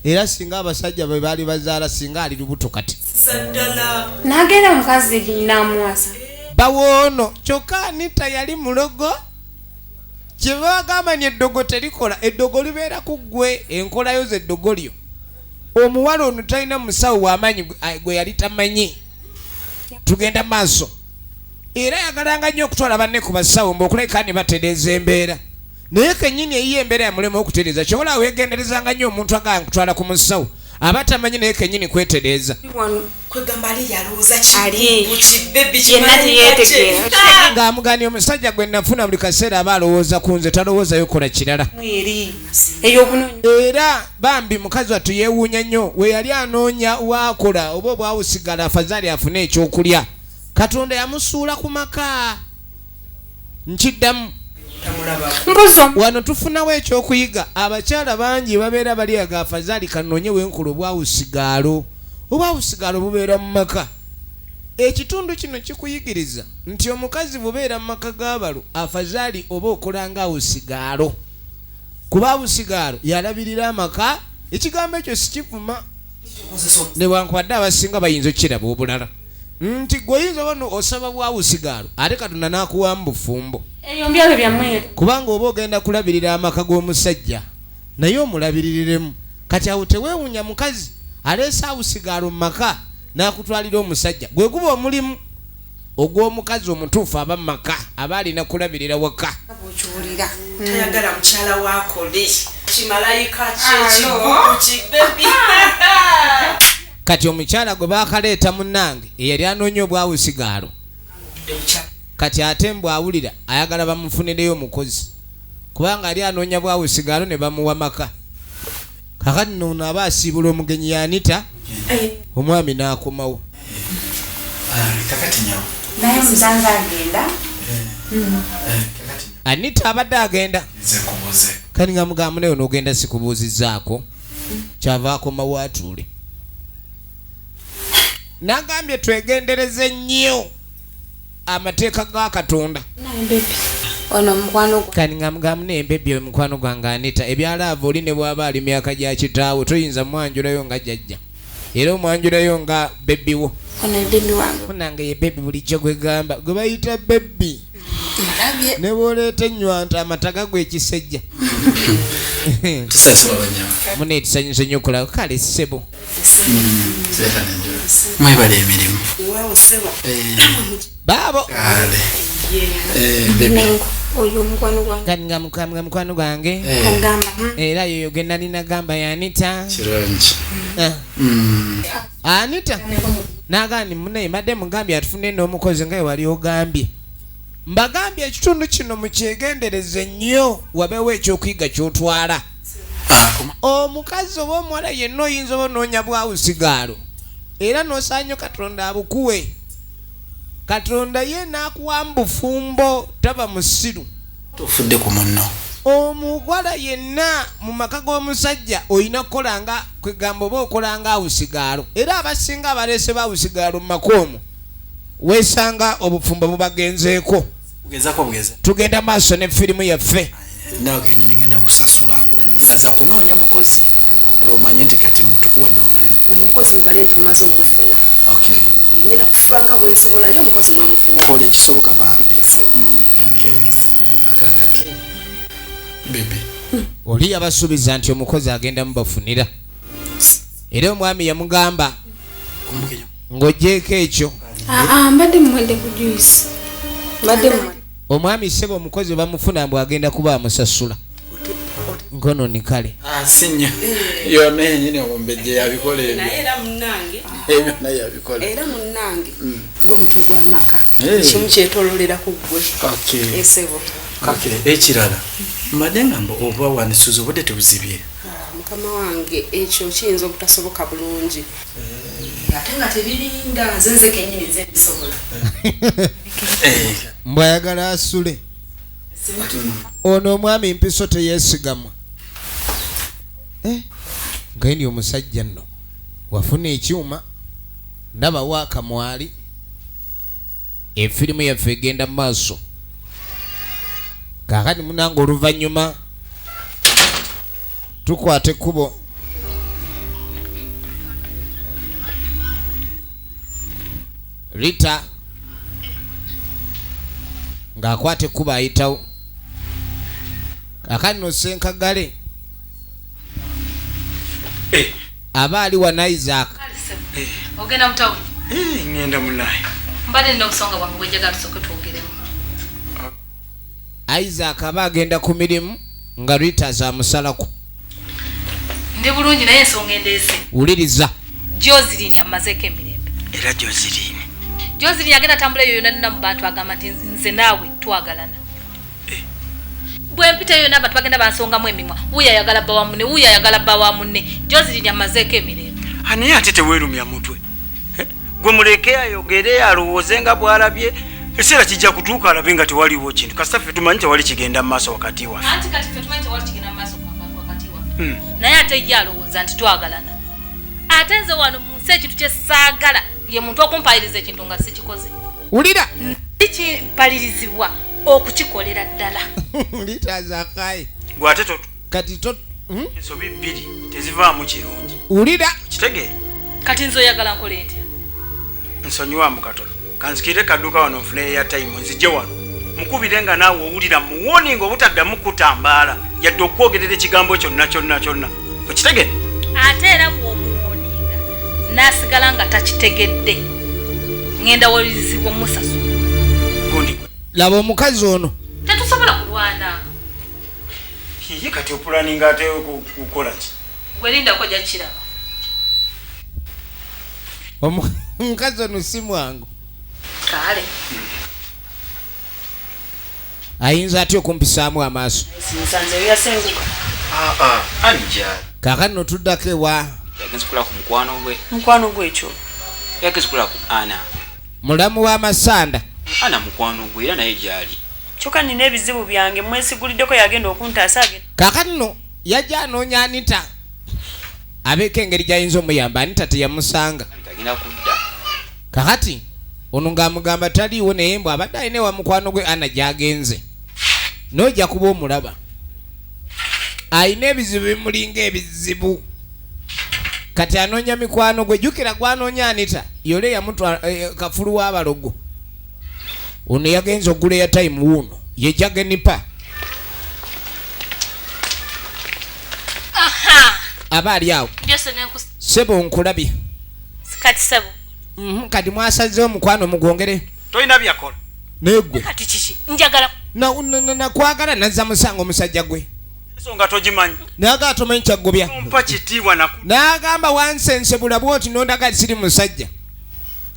era singa abasajja bwe baali bazaala singa ali lubuto kati. Saddala. Nagenda omukazi namuwasa. Bawoono kyokka Anita yali mulogo. Kyebagamba ni eddogo terikola, eddogo libeera ku ggwe, enkolayo zeddogo lyo. Omuwala ono talina musawo w'amaanyi gwe yali tamanyi. Tugenda maaso. Era yagalanga nnyo okutwala banne ku basawo mbu okulabika ne batereeza embeera, naye kennyini eyiye embeera yamulema okutereeza. Kyobola weegenderezanga nnyo omuntu agamba nkutwala ku musawo aba tamanyi naye kennyini kwetereeza. Wano. Kwegamba ali yalowooza Ali. kigugu kibebi Yenna teyeetegeera. Ng'amugambye omusajja gwe nafuna buli kaseera aba alowooza ku nze, talowoozayo kola kirala. Eri ey'okunoonya. Era bambi mukazi wattu yeewuunya nnyo, we yali anoonya waakola oba obwawusigala afazaali afune ekyokulya, Katonda yamusuula ku maka. Nkiddamu. Mpozi Wano tufunawo ekyokuyiga. Abakyala bangi babeera bali aga afazaali kanoonye wenkola obwawusigaalo. Obwawusigaalo bubeera mu maka. Ekitundu kino kikuyigiriza nti omukazi bubeera mu maka g'abalo, afazaali oba okola nga awusigaalo, kuba awusigaalo yalabirira amaka. Ekigambo ekyo sikivuma, newankubadde abasinga bayinza okukiraba obulala, nti gwe oyinza oba osaba bwawusigaalo, ate Katonda n'akuwamu bufumbo. Eyo mbyalo byammwe. Kubanga oba ogenda kulabirira amaka g'omusajja, naye omulabiririremu. Kati awo teweewunya mukazi aleese awusigaalo mu maka n'akutwalira omusajja. Gwe guba omulimu ogw'omukazi omutuufu aba mu maka, aba alina kulabirira waka. Bw'okiwulira. Tayagala mukyala waakole kimalayika kye. Alo. Kigugu kibebi. Kati omukyala gwe baakaleeta munnange eyali anoonya obwawusigaalo, kati ate mbwawulira ayagala bamufunireyo omukozi, kubanga ali anoonya bwawusigaalo ne bamuwa maka. Kakati noono aba asiibula omugenyi yanita, omwami n'akomawo. Kakati nyawo. Naye musanze agenda. Kakati Anita abadde agenda. Nze kubuze. Kati nga mugamba naye n'ogenda sikubuuzizaako, kyava akomawo atuule. Nagambye twegendereze nnyo amateeka ga Katonda. Naye baby, ono mukwano gwa Kati nga mugamba naye baby, mukwano gwange Anita, ebyalaavu oli ne bw'aba ali myaka gya kitaawe, toyinza mwanjulayo nga jjajja, era omwanjulayo nga baby wo. Ono baby wange. Munange ye baby bulijjo gwegamba gwe bayita baby. Mulabye. Ne bw'oleeta ennywanto amata gagwa ekisejja. Tusasula banyawo. Mune tusanyuse nnyo okulaba. Kale ssebo. Seera nenjula. Mwebale emirimu. Waawo ssebo. Baabo. Kale. Baby. Nengo oyo mukwano gwange. Kati nga mukwano gwange. Ogamba Era yoyo ge nali nagamba ye Anita. Kirungi. Ah. Anita nagamba munaye mbadde mugambye atufune n'omukozi nga wali ogambye. Mbagambye ekitundu kino mukyegendereze nnyo, wabeewo ekyokuyiga kyotwala. Omukazi oba omuwala yenna oyinza oba onoonya bwawusigaalo, era n'osaanyo Katonda abukuwe. Katonda ye n'akuwa mu bufumbo, taba musiru. Tofudde ku munno. Omuwala yenna mu maka g'omusajja olina kukolanga kwegamba oba okolanga awusigaalo, era abasinga abaleese bawusigaalo mu maka omwo weesanga obufumbo bubagenzeeko. Bugezako bugeza. Tugenda maaso ne firimu yaffe. Naawe kenyini ngenda kusasula nga za kunoonya mukozi, omanye nti kati tukuwadde omulimu. Omukozi mubale nti mumaze omufuna. Okay. Ngenda kufuba nga bwensobola, ye omukozi mwamufuna. Kola ekisoboka bambi. Okay, akakati baby. Oli yabasuubiza nti omukozi agenda mubafunira, era omwami yamugamba Omugenyi. ng'ogyeko ekyo. Aa, mbadde muwedde ku juice, mbadde muwedde. Omwami ssebo omukozi bamufuna mbw agenda kuba amusasula nkono ni kale. Ah, si nnyo yonna yenyini omumbejje yabikola ebyo. Naye era munnange. Ebyo naye yabikola. Era munnange gwe mutwe gw'amaka. Hey. Kimu kyetololera ku ggwe. Okay. Esebo. Okay, ekirala mbadde ngamba oba wanisuza obudde tebuzibye. Ah, mukama wange, ekyo kiyinza obutasoboka bulungi, ate nga tebirinda nze nze kenyini nze bisobola. Mbwayagala asule ono omwami mpiso teyeesigamwa. Eh, nga ndi omusajja nno wafuna ekyuma ndaba waakamwali. Efirimu yaffe egenda mu maaso. Kaakati munange oluvannyuma tukwata ekkubo. Rita ng'akwata ekkubo ayitawo. Kaakati no Senkagale aba ali wa Isaac. Ogenda mu tawuni? Ngenda munaye. Mbadde nina obusonga bwange bwenjagala tusooke twogeremu. Isaac aba agenda ku mirimu nga Rita amusalako. Ndi bulungi, naye ensonga endeese. Wuliriza. Joseline amazeeko emirembe. Era Joseline. Joseline yagenda tambula eyo yonna nna mu bantu agamba nti nze naawe twagalana. Bwe mpita eyo yonna abantu bagenda bansongamu emimwa. Wuuyo ayagala bba wa munne, wuuyo ayagala bba wa munne. Joseline amazeeko emirembe. Naye ate teweerumya mutwe. Gwe muleke ayogere alowooze nga bw'alabye. Ekiseera kijja kutuuka alabe nga tewaliwo kintu. Kasita ffe tumanyi tewali kigenda mu maaso wakati waffe. Anti kati ffe tumanyi tewali kigenda mu maaso wakati waffe. Naye ate ye alowooza nti twagalana. Ate nze wano mu nsi ekintu kye saagala ye muntu okumpaliriza ekintu nga sikikoze. Wulira! Kimpalirizibwa okukikolera ddala. Litazakayi. Gwe ate kati to ensobi bbiri tezivaamu kirungi. Wulira! Kitegeere. Kati nze oyagala nkole ntya? Nsonyiwaamu katono. Kanzikirire kadduka wano nfune airtime nzije wano. Mukubire nga naawe owulira muwoninga obutaddamu kutambaala yadde okwogerera ekigambo kyonna kyonna kyonna. Okitegedde? Ate era bw'omuwoninga n'asigala nga takitegedde ngenda walirizibwa omusasula. Gundi gwe. Laba omukazi ono. Tetusobola kulwana. Ye kati opulaninga ate kukola ki? Gwe lindako ojja kukiraba. Omukazi ono si mwangu. Kale. Ayinza atya okumpisaamu amaaso? Nsanze yasenguka. Anija. Kaakano tuddako ewa. Yagenze kulaba ku mukwano gwe. Mukwano gwe ekyo. Yagenze kulaba ku Ana. Mulamu w'amasanda. Ana mukwano gwe era naye gy'ali. Kyokka nina ebizibu byange mwesiguliddeko yagenda okuntaasa. Kaakano yajja anoonya Anita. Abeeko engeri gy'ayinza omuyamba. Anita teyamusanga. Agenda kudda. Kakati ono ng'amugamba taliiwo naye mbw abadde alina ewa mukwano gwe Ana gy'agenze. N'ojja kuba omulaba. Alina ebizibu bimulinga ebizibu. Kati anoonya mikwano gwe. Jjukira gwanoonya Anita yole yamutwala kafulu w'abalogo. Ono yagenze okugula airtime wuuno. Ye Jagenipa. Aba ali awo. Ssebo nkulabye. Kati ssebo. Kati mwasazeewo mukwano mugwongere. Tolina byakola. Naye ggwe. Kati kiki? Njagala. Nakwagala nazza musango omusajja gwe. Ensonga togimanyi. N'agamba tomanyi kyaggobya. Mpa kitiibwa naku. N'agamba wansensebula bw'oti n'ondaga siri musajja.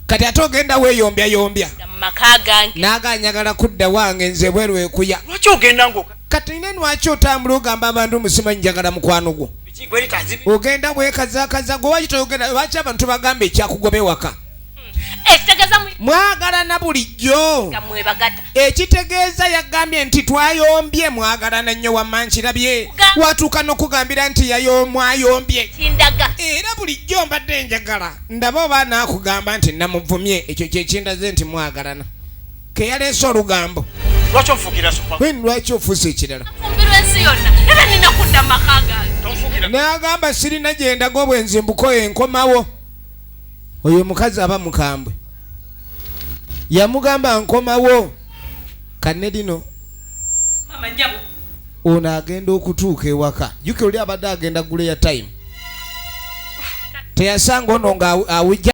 Kati ate ogenda weeyombya yombya. Maka gange. N'agamba njagala kudda wange nze bweru ekuya. Lwaki ogenda ng'oka? Kati nne lwaki otambula ogamba abantu musimanyi njagala mukwano gwo? Ogenda bwekazaakaza gwe lwaki toyogera lwaki abantu bagamba ekyakugoba ewaka? Mwagalana bulijjo. Ekitegeeza yagambye nti twayombye mwagalana nnyo wamma nkirabye. Watuuka n'okugambira nti mwayombye. Era bulijjo mbadde njagala ndaba oba naakugamba nti namuvumye ekyo kye kindaze nti mwagalana. Ke yaleese olugambo. Lwaki onfuukira supa? Lwaki ofuuse ekirala? Nfumbirwa ensi yonna era nina kudda maka gange. N'agamba sirina gye ndaga obwenzi mbukoye nkomawo. Oyo omukazi aba mukambwe. Yamugamba nkomawo. Kanne lino. Mama nnyabo. Ono agenda okutuuka ewaka. Jjukira oli abadde agenda kugula airtime. Teyasanga ono nga awujja.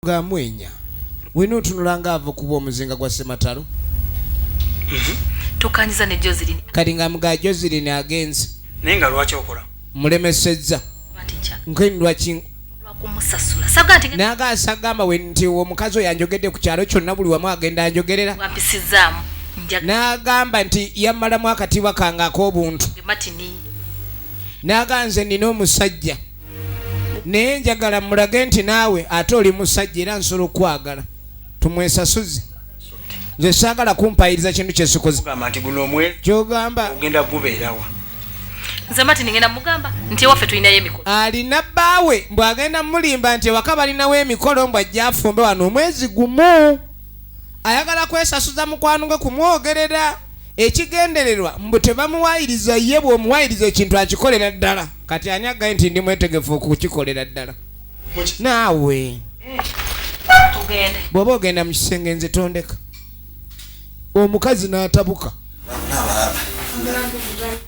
Ng'amwenya wena otunula ng'ava kuba omuzinga gwa Ssematalo. Tukanyiza ne Joseline. Kati nga mga Joseline agenze. Naye nga lwaki okola? Mulemesezza. Nkeni lwaki lwakumusasula. Saga nti N'agaasa agamba we nti omukazi oyo anjogedde ku kyalo kyonna buli wamu agenda anjogerera. Wampisizaamu. N'agamba nti yammalamu akatiibwa kange ak'obuntu. Martin. N'agamba nze nnina omusajja. Naye njagala mulage nti naawe ate oli musajja era nsobola okwagala. Tumwesasuze. Nze saagala kumpayiriza kintu kye sikoze. Ogamba nti guno omwezi Ky'ogamba ogenda gubeerawa? Nze Martin ngenda mugamba nti ewaffe tulinayo emikolo. Alina bbaawe mbw'agenda mulimba nti ewaka balinawo emikolo mbw ajja afumbe wano omwezi gumu. Ayagala kwesasuza mukwano gwe kumwogerera. Ekigendererwa mbu tebamuwayiriza ye bw'omuwayiriza ekintu akikolera ddala. Kati ani agaye nti ndi mwetegefu okukikolera ddala? Naawe. Tugende. Bw'oba ogenda mu kisenge nze tondeka. Omukazi n'atabuka.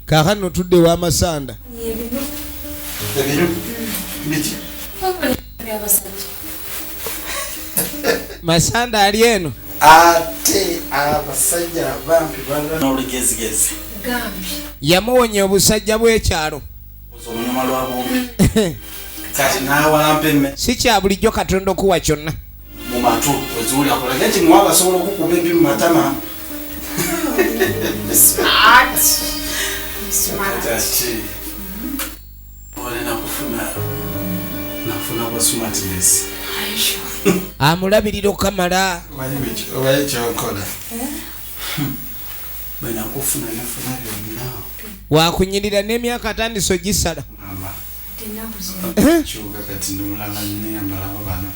Kaakano tudde wa Masanda. Masanda ali eno. Ate abasajja bampi balala n'olugezigezi. Yamuwonya obusajja bw'ekyalo. Olunyuma lwa bumpi. Kati n'awalampa emme. Si kya bulijjo Katonda okuwa kyonna. Mu matu weziwulira kulaga nti muwaba asobola okukuba ebi mu matama. Smart. Smart. Kati ole nafuna bwa smartness. Amulabirira okamala. Omanyi kyonkola. Bwe nakufuna nafuna byonna. Wakunyirira n'emyaka atandise ogisala. Kyuka kati ndi mulala nnyo mbalaba bano.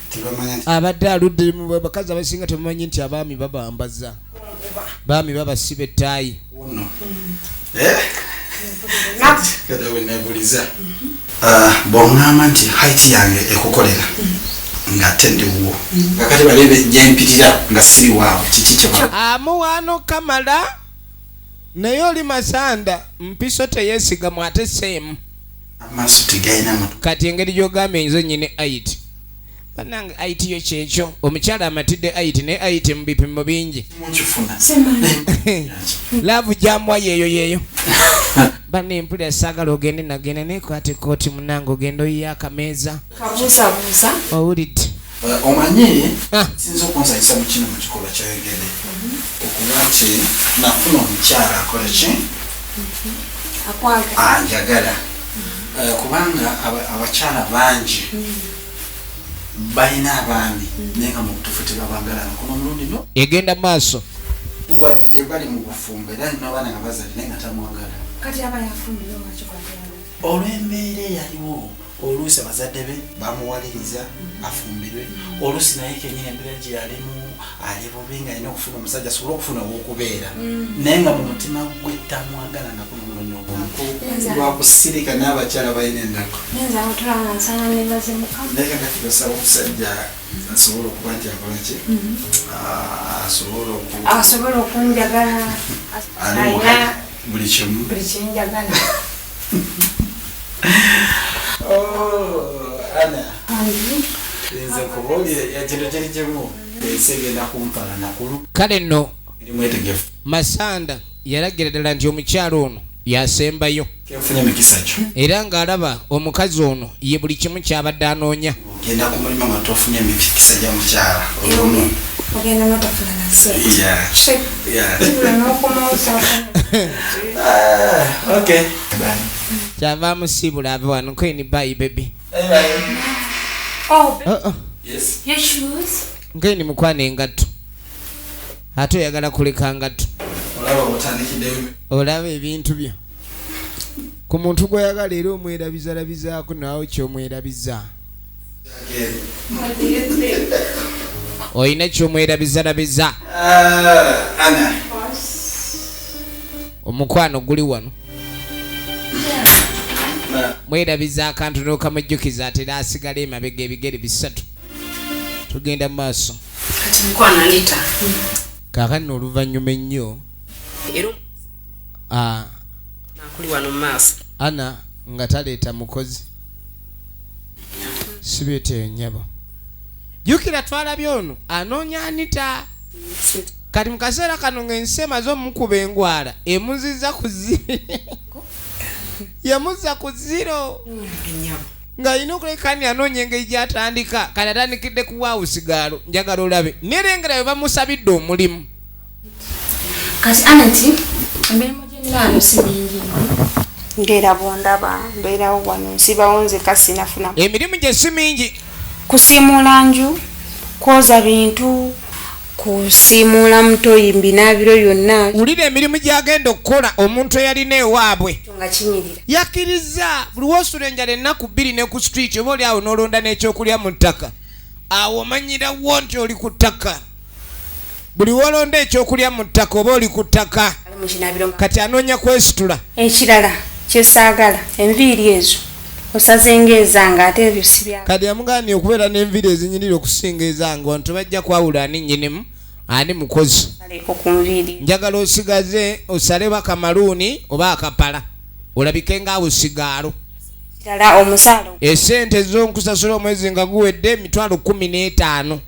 Tebamanya nti Abadde aludde mu bakazi abasinga tebamanyi nti abaami babambaza. Baami babasiba ettaayi. Ono. Kati we neebuliza. Bw'oŋŋamba nti height yange ekukolera ng'ate ndi wuwo. Kakati balebe gye mpitira nga siri waabwe kiki kye Amuwaano kamala naye oli Masanda mpiso teyeesigamu ate seemu. Amaaso tegalina matu. Kati engeri gy'ogambye nze nnyini height. Bannange height yo kyekyo. Omukyala amatidde height naye height mu bipimo bingi. Mukifuna. Laavu gy'amuwa yeeyo yeeyo. Banne mpulira saagala ogende nagenda naye kwata ekkooti munnange ogende oyiye akameeza. Kabuusabuusa. Owulidde. Omanyi sinza okunsanyusa mu kino mu kikolwa kyayogedde okuba nti nafuna omukyala akola ki anjagala kubanga abakyala bangi balina abaami naye nga mu butuufu tebabagala kuno omulundi no Egenda maaso. Wadde bali mu bufumbo era nina abaana nga bazadde naye nga tamwagala. Kati aba yafumbirwa wakikwatira. Olw'embeera eyaliwo oluusi abazadde be bamuwaliriza afumbirwe oluusi naye kenyini embeera gye yalimu ali bubi nga alina okufuna omusajja asobole okufuna ow'okubeera naye nga mu mutima gwe tamwagala nga kuno omulundi ogumu lwakusirika n'abakyala balina ennaku. Nze awo tulaba nsana nebaze Mukama. Naye kakati basaba omusajja asobola okuba nti akola ki asobola oku Asobola okunjagala. Ali mu Alina buli kimu. buli kyenjagala. Oh, Ana. Nze nkubuulire kino kiri kimu ensi egenda kumpala nakulu. Kale nno Ndi mwetegefu. Masanda yalagira ddala nti omukyala ono yasembayo. Kenfunye emikisa gyo. Era ng'alaba omukazi ono ye buli kimu ky'abadde anoonya. Ogenda ku mulimu nga tofunye emikisa gya mukyala olumu. Ogenda notafuna na ssente. Yeah. Yeah. Kibula n'okomawo saafuna. Okay. Bye. Kyava amusiibula ave wano queen bye baby. Oh, Oh, oh. Yes. Your shoes? Nkeni mukwano engatto. Ate oyagala kuleka ngatto. Olaba otandikiddeyo. Olaba ebintu byo. Ku muntu gw'oyagala era omwerabizalabizaako naawe ky'omwerabiza. Olina ky'omwerabizalabiza. Ana. Omukwano guli wano. Mwerabiza akantu n'okamujjukiza ate era asigala emabega ebigere bisatu. Tugenda mu maaso. Kati mukwano Anita. Kaakano oluvannyuma ennyo Era nakuli wano mu maaso. Ana nga taleeta mukozi. Sibeeteyo nnyabo. Jjukira twalabye ono anoonya Anita. Kati mu kaseera kano ng'ensi emaze omukuba engwala, emuzizza ku zero, yamuzza ku zero, ng'alina okuleka ni anoonya engeri gy'atandika. Kati atandikidde ku waawusigaalo. Njagala olabe nerengera bwe bamusabidde omulimu. Kati Anati, emirimu gy'ennaano si mingi nnyo. Ng'era bw'ondaba mbeerawo wano, nsibawo nzekka, sinafuna. Emirimu gye si mingi. Kusiimuula nju, kwoza bintu, kusiimuula mutoyi, mbinaabiro yonna. Wulira emirimu gy'agenda okukola omuntu eyalina ewaabwe. Nga kinyirira. Yakkiriza buli woosula enjala ennaku 2 ne ku street, oba oli awo n'olonda n'ekyokulya mu ttaka, awo omanyirawo nti oli ku ttaka. Buli wolonda ekyokulya mu ttaka, oba oli ku ttaka. Ali mu kinaabiro nga. Kati anoonya kwesitula. Ekirala kyesaagala, enviiri ezo osaze ng'ezange, ate ebyo si bya. Kati yamugambye okubeera n'enviiri ezinyirira okusinga ezange, wantu tebajja kwawula ani nnyinimu ani mukozi. Aleeko ku nviiri. Njagala osigaze osale bakamaluuni oba akapala, olabike ng'awusigaalo. Kirala, omusaala. Esente zonkusasula omwezi nga guwedde 15,000.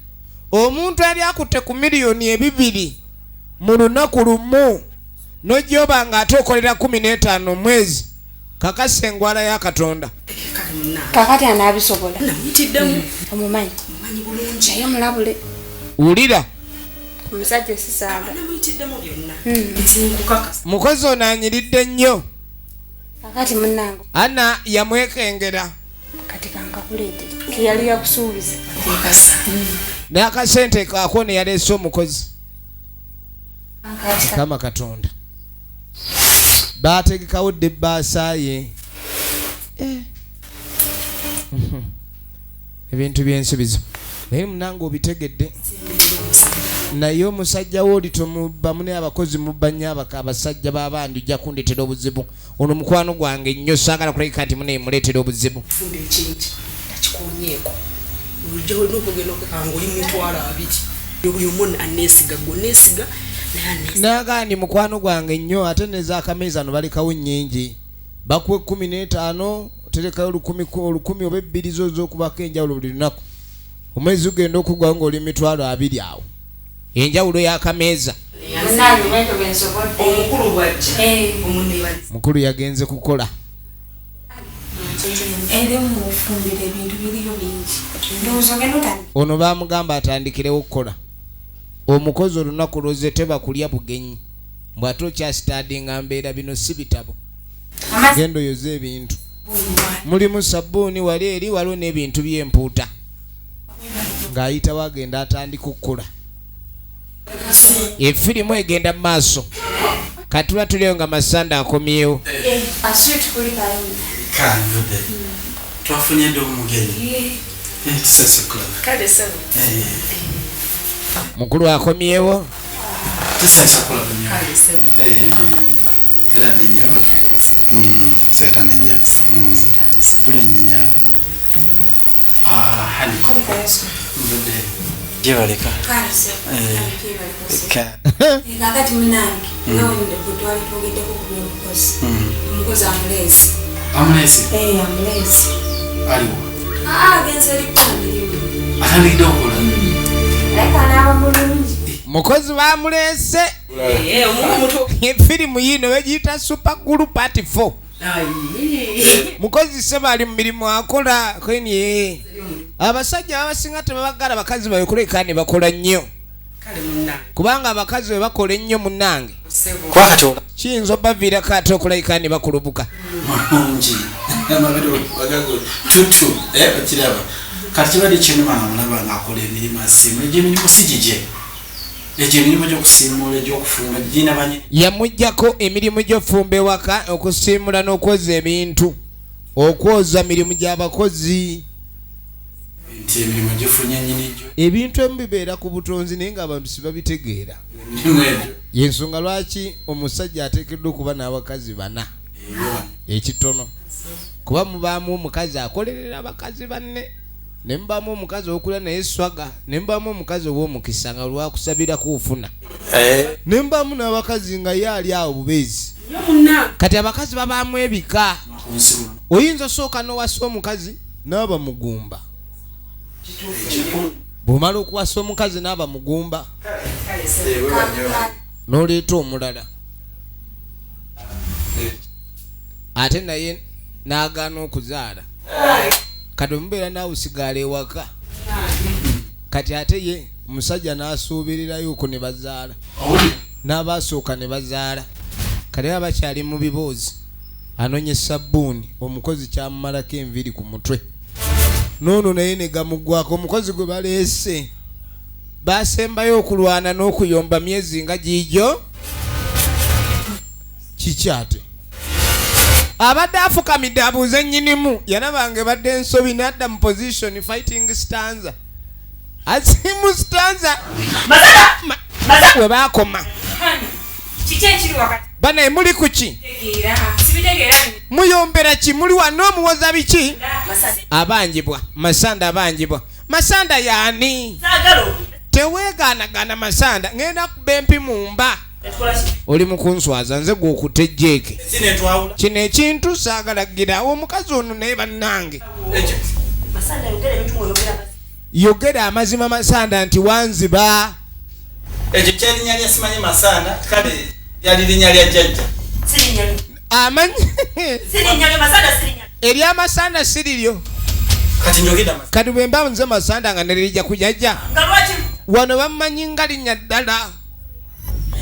Omuntu yali akutte ku 2 miliyoni mu lunaku lumu, nojjoba nga ate okolera 15 omwezi, kakasa engwala ya Katonda. Kakati anaabisobola? Namuyitiddemu. Omumanyi? Mumanyi bulungi. Naye mulabule. Wulira. Omusajja sisaaga. Namuyitiddemu byonna. Nze nkukakasa. Mukozi ono anyiridde nnyo. Kakati munnange. Ana yamwekengera. Kati kankakuleetere keyali yakusuubiza. N'akasente kaako ne yaleese omukozi. Kati. Mukama Katonda, baategekawo dda ebbaasa ye. Eh. Ebintu byensubizo, naye munange obitegedde. Naye omusajja wo oli tomubba mune, abakozi mubba nnyo abasajja b'abandi. Ojja kundetera obuzibu. Ono mukwano gwange nnyo, saagala kulabika nti mune muleetera obuzibu. Fumba ekingi takikonyeeko, olujja olina okugenda okwekanga oli mu 20,000. Buli omu aneesiga, gwe oneesiga, naye aneesiga. Nagaa mukwano gwange nnyo, ate nezakameeza no balekawo nnyingi. Bakuwa 15, oterekayo 1,000, 1,000 oba ebbiri zo ez'okubako enjawulo buli lunaku. Omwezi gugenda okuggwawo ng'oli 20,000. Awo enjawulo y'akameeza. Munnange, bwentyo bwe nsobodde. Omukulu bwajja omuneebaliza. Mukulu yagenze kukola. Era mufumbira ebintu biriyo bingi, ndowooza ogenda otandika. Ono bamugamba atandikirewo okukola. Omukozi olunaku lwoze teba kulya bugenyi, mbw ate okyasitaadinga mbeera. Bino si bitabo. Genda oyoze ebintu, mulimu sabbuuni wali eri, waliwo n'ebintu by'empuuta. Ng'ayitawo agenda atandika okukola. Efirimu egenda mu maaso. Katula tuliyo nga Masanda akomyewo. Asweet, kulikayo. Kanvudde, twafunye dde omugenyi. Tusese kulaba. Kale sebo. Mukulu akomyewo. Tusese kulaba nnyo. Kale sebo. Era ddi nnyo seetane nnyo bulungi nnyo. Hani nvudde gyebaleka. Kakati munange, nawe bwe twali twogeddeko ku byomukozi, omukozi amuleesi. Amuleesi? Amuleesi. Aliwo? Agenze eriko mirimu. Atandikidde okukola? Naye kanaaba mulungi. Mukozi bamuleese. Omuto. Efirimu yiino bagiyita Super Glue Part 4. Mukozi seba ali mu mirimu akola kweni. Abasajja babasinga tebabagala bakazi bawe ne bakola nnyo. Kale munnange. Kubanga abakazi bwe bakola ennyo, munnange, Sebo. Kuba kati kiyinza obaviirako ate okulabika ne bakulubuka. Mulungi, amabere wagago tutu. Okiraba kati kibadde kinuma nga mulaba ng'akola emirimu, asiimula. Egyo emirimu si gigye, egyo emirimu gy'okusiimuula, egy'okufumba girina banyi. Yamugjako emirimu gy'ofumba ewaka, okusiimula n'okwoza ebintu. Okwoza mirimu gy'abakozi. Nti emirimu gifunye nyini gyo. Ebintu ebimu bibeera ku butonzi, naye ng'abantu sibabitegeera. Emirimu egyo. Yensonga lwaki omusajja ateekeddwa okuba n'abakazi bana ekitono, kuba mubaamu omukazi akolerera abakazi banne, ne mubaamu omukazi owokulya naye swaga, ne mubaamu omukazi ow'omukisa nga lwakusabirako ofuna, ne mubaamu n'abakazi nga ye ali awo bubeezi. Nyo munnange. Kati abakazi babaamu ebika. Ku nsi. Oyinza osooka n'owasa omukazi n'aba mugumba. Bw'omala okuwasa omukazi n'aba mugumba n'oleeta omulala ate naye n'agaana okuzaala, kati omubeera naawe osigala ewaka. Kati ate ye omusajja n'asuubirirayo okwo ne bazaala, n'abaasooka ne bazaala. Kati aba bakyali mu biboozi, anonye sabbuuni, omukozi kyamumalako enviiri ku mutwe, noono naye ne gamuggwako. Omukozi gwe baleese basembayo okulwana n'okuyomba myezi nga giigyo. Kiki ate abadde afukamidde abuuze nnyinimu, yalabanga ebadde ensobi n'adda mu position fighting stanza, asimu stanza we baakoma. Kiki ekiri wakati? Banaye muli ku ki? Tegeera, sibitegeera. Muyombera ki? Muli wano omuwoza biki? Masanda. Abanjibwa Masanda, abanjibwa Masanda yaani? Saagala oli. Teweegaanagaana Masanda, ngenda kuba empi mu mba. Etukola ki? Oli mu kunswaza nze gw'okutte ejjeeke. Kinetwawula. Kino ekintu saagala ggirawo omukazi ono, naye bannange. Masanda, yogera ebintu ng'oyogera amazima. Yogera amazima Masanda nti wanziba. Ekyo kyerinnya lya simanyi Masanda, kale lyali linnya lya jjajja. Sirinnya lyo. Amanyi. Sirinnya lyo, Masanda, sirinnya lyo. Eryamasanda si liryo. Kati njogera amazima. Kati bwe mba nze Masanda nga neririja ku jjajja. Nga lwaki? Wano bammanyi nga linnya ddala.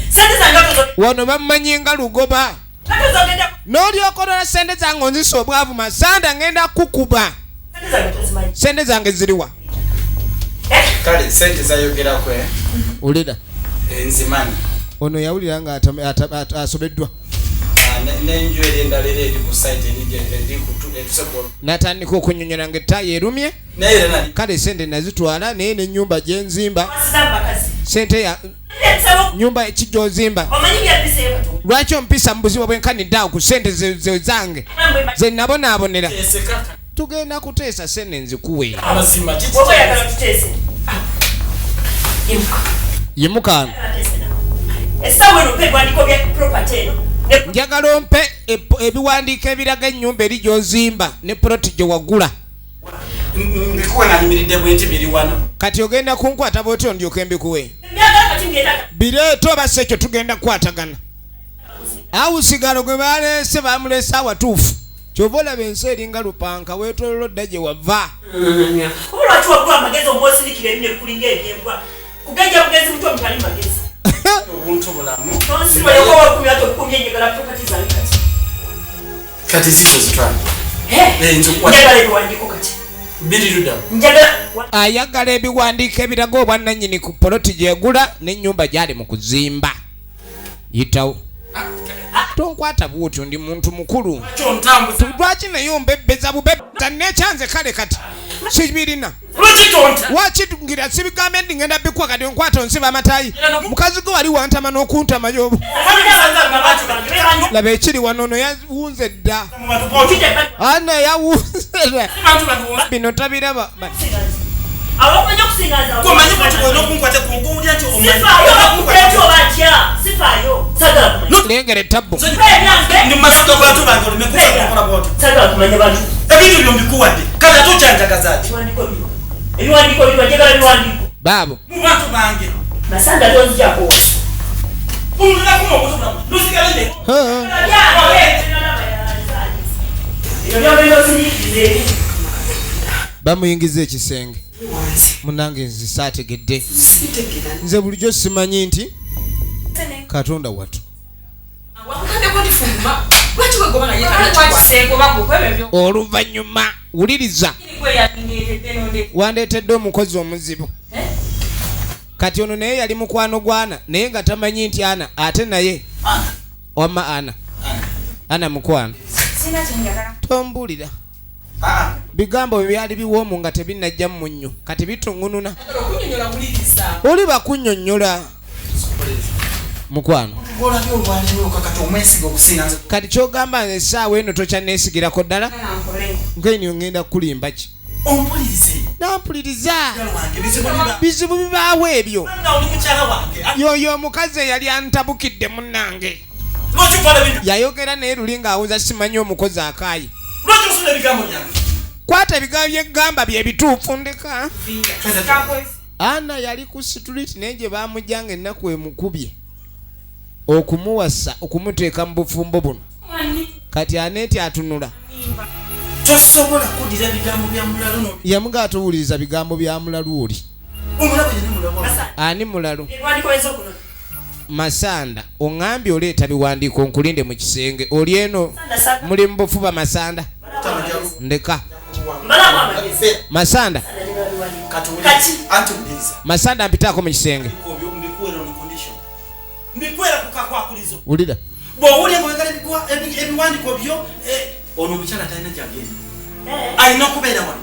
Sente zange tozo- Wano bammanyi nga Lugoba. Kati ozogenda- N'olyoka olola sente zange onzisa obwavu Masanda, ngenda kukuba. Sente zange tozimanyi. Sente zange ziriwa? Kale sente zayogerako, eh? Wulira. Nzimanyi. Ono yawulira nga asobeddwa. Ah, n'enju eri endala era eri ku site eri eri etuse ku N'atandika okunyonyola nga ettaayi erumye. Naye era nali Kale sente nazitwala, naye n'ennyumba gye nzimba, Wasiza mu bakazi. sente ya Nsaba nyumba ki gy'ozimba? Omanyi byabise Katonda. Lwaki ompisa mu buzibu bwenkanidde awo ku sente zange ze nabonaabonera? Eseka. Tugenda kuteesa, sente nzikuwe. Amazima kiki? Bw'oba oyagala tuteese. Yimuka. Yimukaano. Tuteese nawe. Essaawa eno mpa ebiwandiiko bya property eno. Njagala ompe ebiwandiiko ebiraga ennyumba eri gy'ozimba ne poloti gye wagula. Mbikuwe nga nyimiridde bwe nti biri wano. Kati ogenda kunkwata bw'otyo ndyoke mbikuwe? Mbyagala kati, mbyetaaga. Bireete oba si ekyo tugenda kukwatagana. Awusigalo gwe baleese bamuleese awatuufu. Kyova olaba ensi eringa lupanka, weetoolola odda gye wava. Oba lwaki wagula amagezi omwosirikira ebintu ebikulinga ebyembwa? Kugejja bugezi mutwe mutali magezi. Obuntu bulamu. Tonsiba yoka wakumi ate okukumya, njagala property zange kati. Kati zizo zitwala. Eh, nzikuwa. Njagala ebiwandiiko kati. Biri ludda. Njagala Ayagala ebiwandiiko ebiraga obwannannyini ku poloti gyegula n'ennyumba gy'ali mu kuzimba. Yitawo, tonkwata bwotyo, ndi muntu mukulu. Kyontambuza. Lwaki naye ombebbeza bubebeza nekyanze? Kale kati sibirina. Lwaki tonta? Wakitungira sibigambe ndi ngenda bikuwa, kati onkwata onsiba amatayi. Mukazi gwe wali wantama n'okuntama yobu. Laba ekiri wano, ono yawunze dda, ana yawunze dda, bino tabiraba. Abakumanya okusinga nze. Omanyi bwoti olina okunkwata kunkuwulira nti omanyi. Sifaayo bakukwata oba ntya. Sifaayo. Sagala kumanya. Lengera ettabbu. Ebyange. Ndi mu maaso g'abantu bange oleme kukola bwoti. Sagala kumanya bantu. Ebintu byo mbikuwadde. Kati ate okyanjagaza ki? Ebiwandiiko bino. Ebiwandiiko bino, njagala biwandiiko. Baabo. Mu bantu bange. Masanda, tonzijako. Unulakuma obuntu bulamu. Lusigale ne. Ebyo byogenda osiriikiriza eri. Bamuyingiza ekisenge. Munange nze saategedde, nze bulijjo simanyi nti Katonda watu. Wakutandeko ndifuluma. Lwaki wegoba nga ye tannakikwata? Oluvannyuma wuliriza. Gwe yandeetedde nonde. Wandeetedde omukozi omuzibu. Kati ono naye yali mukwano gwana, naye nga tamanyi nti ana ate naye wamma ana ana mukwano. Sina kyenjagala. Tombulira bigambo bye byali biwoomu nga tebinnajja mu munnyo, kati bitungununa. Okunyonyola, wuliriza. Oli bakunnyonnyola, mukwano. Olabye olwaliro kati omwesiga okusinga nze. Kati kyogamba nze essaawa eno tokyanneesigirako ddala? Nkole. Ngenyo ngenda kukulimba ki? Ompulirize. Nampuliriza. Wange bizibu biba. Bizibu bibaawo ebyo. Anna oli mukyala wange. Yoyo omukazi eyali antabukidde munnange. Lwaki otwala ebintu? Yayogera naye luli ng'awuza simanyi omukozi akaayi. Lwaki osula ebigambo byange? Kwata ebigambo byeggamba bye bituufu, ndeka. Ana yali ku street, naye gye bamujjanga ennaku emukubye okumuwasa, okumuteeka mu bufumbo buno. Kati Aneeti atunula. Tosobola kuddira bigambo bya mulalu no. Yamugaa, towuliriza bigambo bya mulalu oli. Omulabo yena mulalu. Ani mulalu? Ebiwandiiko ez'okuno. Masanda, oŋŋambye oleeta biwandiiko, nkulinde mu kisenge, oli eno muli mu bufuba. Masanda, ndeka. Mbalamu amagezi. Masanda. Kati anti wuliriza. Masanda, mpitaako mu kisenge. Mbikuwera on condition, mbikuwera kukakwakulizo. Wulira. Bw'owulira ng'oyagala ebiwandiiko byo, ono omukyala talina gyagenda, alina okubeera wano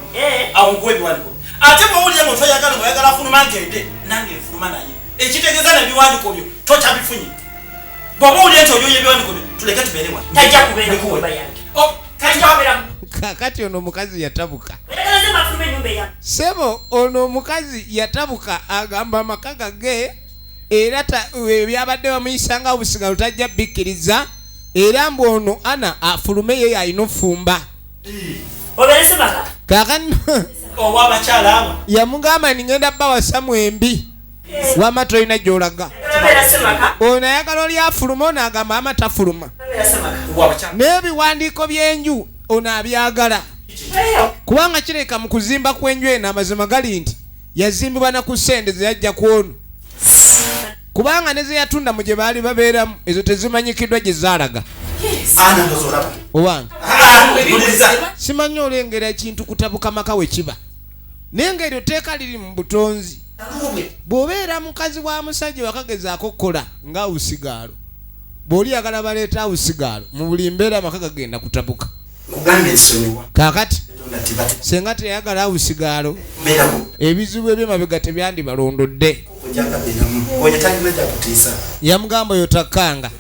awo nkuwa ebiwandiiko. Ate bw'owulira ng'otoyagala, ng'oyagala afuluma agende, nange nfuluma naye, ekitegeeza nebiwandiiko byo tokyabifunye. Bw'oba owulira nti oyoyo ebiwandiiko byo, tuleke tubeere wano. Tajja kubeera mu Mbikuwe. nyumba yange. Oh, Tajja kubeera mu Kakati ono omukazi yatabuka. Oyagala nze mafuluma ennyumba eyange. Sebo, ono omukazi yatabuka, agamba amaka gage era byabadde bamuyisanga obusigalo tajja bikkiriza, era mbu ono ana afulume, ye alina ofumba. Obeere semaka. Kakano ow'abakyala abo. Yamugamba, ningenda bawasa mwembi, wama tolina gy'olaga. Obeera semaka. Ono ayagala oli afuluma, ono agamba ama tafuluma. Obeera semaka. Ow'abakyala. N'ebiwandiiko by'enju ono abyagala, kubanga kireka mu kuzimba kw'enju eno, amazima gali nti yazimbibwa na ku ssente ze yajja ku ono, kubanga ne ze yatunda mu gye baali babeeramu ezo tezimanyikiddwa gye zaalaga. Ana ndozolaba. Owange. Wuliriza. Simanyi olengera ekintu kutabuka maka we kiba, naye nga eryo tteeka liri mu butonzi. Bw'obeera mukazi wa musajja wakagezaako okukola nga awusigaalo, bw'oli yagala baleeta awusigaalo, mu buli mbeera amaka gagenda kutabuka. Nkugambye nsonyiwa. Kaakati Tonda tibate. senga teyagala awusigaalo, Beeramu. ebizibu ebyemabega tebyandibalondodde. Ojakabeeramu oyo talina gyakutiisa. Yamugamba oyo takkanga.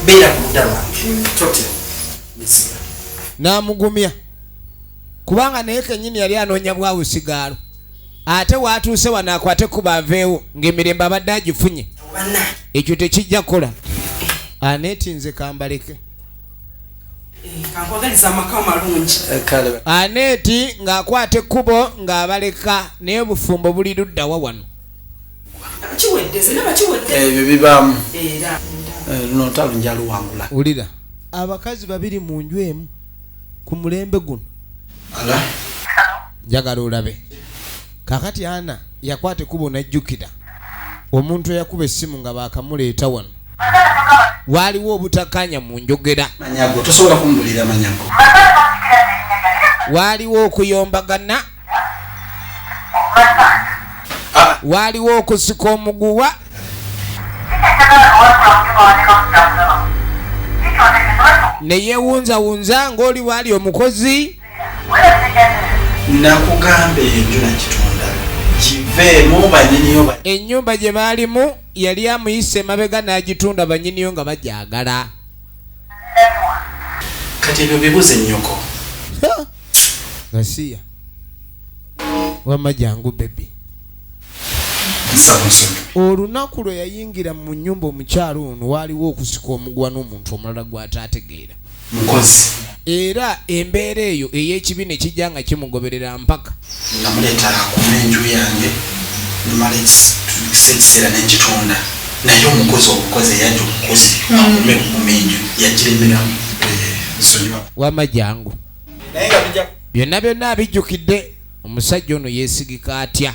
Beera ku ludda lwange, totya, mesiga. N'amugumya, kubanga naye kennyini yali anoonya bwawusigaalo, ate waatuuse wano akwate kuba aveewo ng'emirembe abadde agifunye. Ekyo tekijja kukola. Aneeti, nze kambaleke. Kankwagaliza amaka amalungi. Kale. Aneeti ng'akwata ekkubo ng'abaleka, naye obufumbo buli luddawa wano? Kiwedde, nze naba kiwedde. Ebyo bibaamu. Era. Luno olutalo njaluwangula. Wulira, abakazi babiri mu nju emu ku mulembe guno. Ala. Njagala olabe kakati ana yakwata ekkubo n'ajjukira omuntu eyakuba essimu nga baakamuleeta wano, waaliwo obutakkaanya mu njogera. Manyago, tosobola kumbulira manyago. Waaliwo okuyombagana, waaliwo okusika omuguwa. Ne yeewunzawunza ng'oli waali omukozi. Nakugamba enju nakitunda, kiveemu, banyiniyo Ennyumba gye baalimu yali amuyise emabega n'agitunda, banyiniyo nga bagyagala. Kati ebyo bibuze nnyoko. Gasiya, wamma jangu baby. Nsaba nsonyiwe. Olunaku lwe yayingira mu nnyumba omukyalo ono, waaliwo okusika omuguwa n'omuntu omulala gw'ataategeera. Mukozi. Era embeera eyo ey'ekibi ne kijja nga kimugoberera mpaka. Namuleeta akuma enju yange, nemala ekiseera nengitunda, naye omukozi, omukozi eyajja, omukozi akume kukuma enju, yagiremeramu. Nsonyiwa. Wamma jangu. Naye nga bijja. Byonna byonna abijjukidde. Omusajja ono yeesigika atya?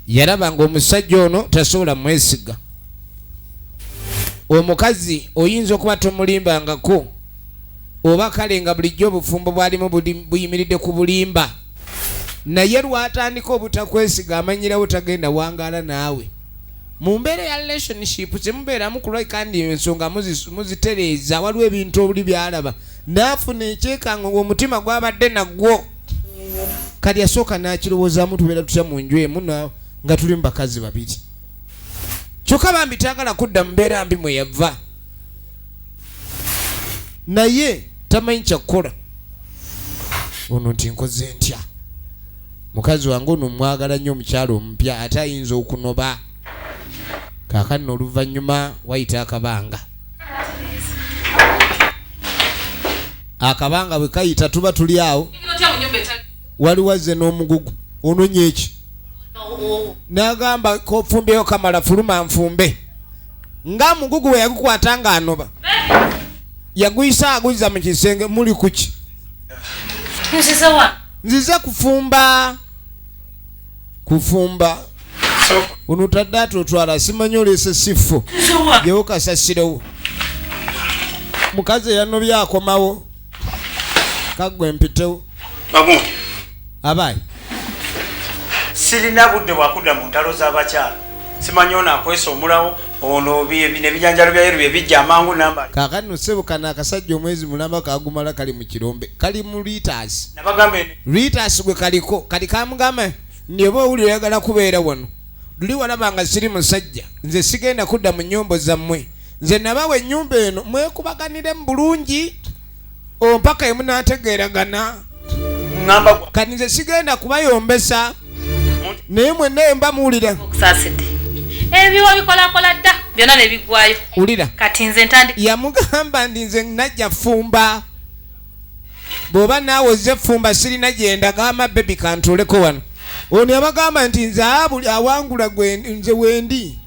Yalaba ng'omusajja ono tasobola mwesiga. Omukazi oyinza okuba tomulimbangako, oba kale nga bulijjo obufumbo bwalimu buyimiridde ku bulimba, naye lwatandika obutakwesiga, amanyirawo tagenda wangaala naawe mu mbeera ya relationship. Temubeeramu kulwa kandi ensonga muzitereeza. Waliwo ebintu obuli byalaba naafuna ekyekango ng'omutima gwabadde nagwo. Kati asooka n'akirowoozaamu, tubeera tutya mu nju emu nga tuli mu bakazi babiri? Kyokka bambi taagala kudda mu mbeera mbi mwe yava, naye tamanyi kyakukola. Ono nti nkoze ntya? Mukazi wange ono mwagala nnyo, omukyalo omupya ate ayinza okunoba. Kaakano oluvannyuma wayita akabanga, akabanga bwe kayita tuba tuli awo, waliwo azze n'omugugu. Ononya eki? N'agamba kofumbyeyo kamala fuluma nfumbe. Nga mugugu we yagukwata ng'anoba. Yaguyisa aguzza mu kisenge muli kuki? Nzize wa? Nzize kufumba. Kufumba. Ono tadde atotwala simanyi oleese sifo. Yewo kasasirewo. Mukazi eyanobye akomawo. Kaggwe mpitewo. Babu. Abayi. Sirina budde bwakudda mu ntalo z'abakyala. Simanyi ono akwesa omulawo ono ebijanjalo bya yeru bye bijja amangu namba. Kaakano ssebo kano akasajja omwezi mulamba kagumala kali mu kirombe. Kali mu liters. Nabagamba eno. Liters gwe kaliko. Kali kamugamba nti oba owulira oyagala kubeera wano. Luli walaba nga siri musajja. Nze sigenda kudda mu nnyombo zammwe. Nze nabawa ennyumba eno mwekubaganiremu bulungi ompaka emunaategeeragana. Kati nze sigenda kubayombesa. Naye mwenna mba muwulira. Okusaasidde. Ebiwa bikolakola dda byonna ne biggwayo. Wulira. Kati nze ntandika. Yamugamba nti nze najja ffumba. Bw'oba naawe ozze ffumba sirina gye ndaga ama baby kantuuleko wano. Ono yabagamba nti nze buli awangula gwe nze wendi.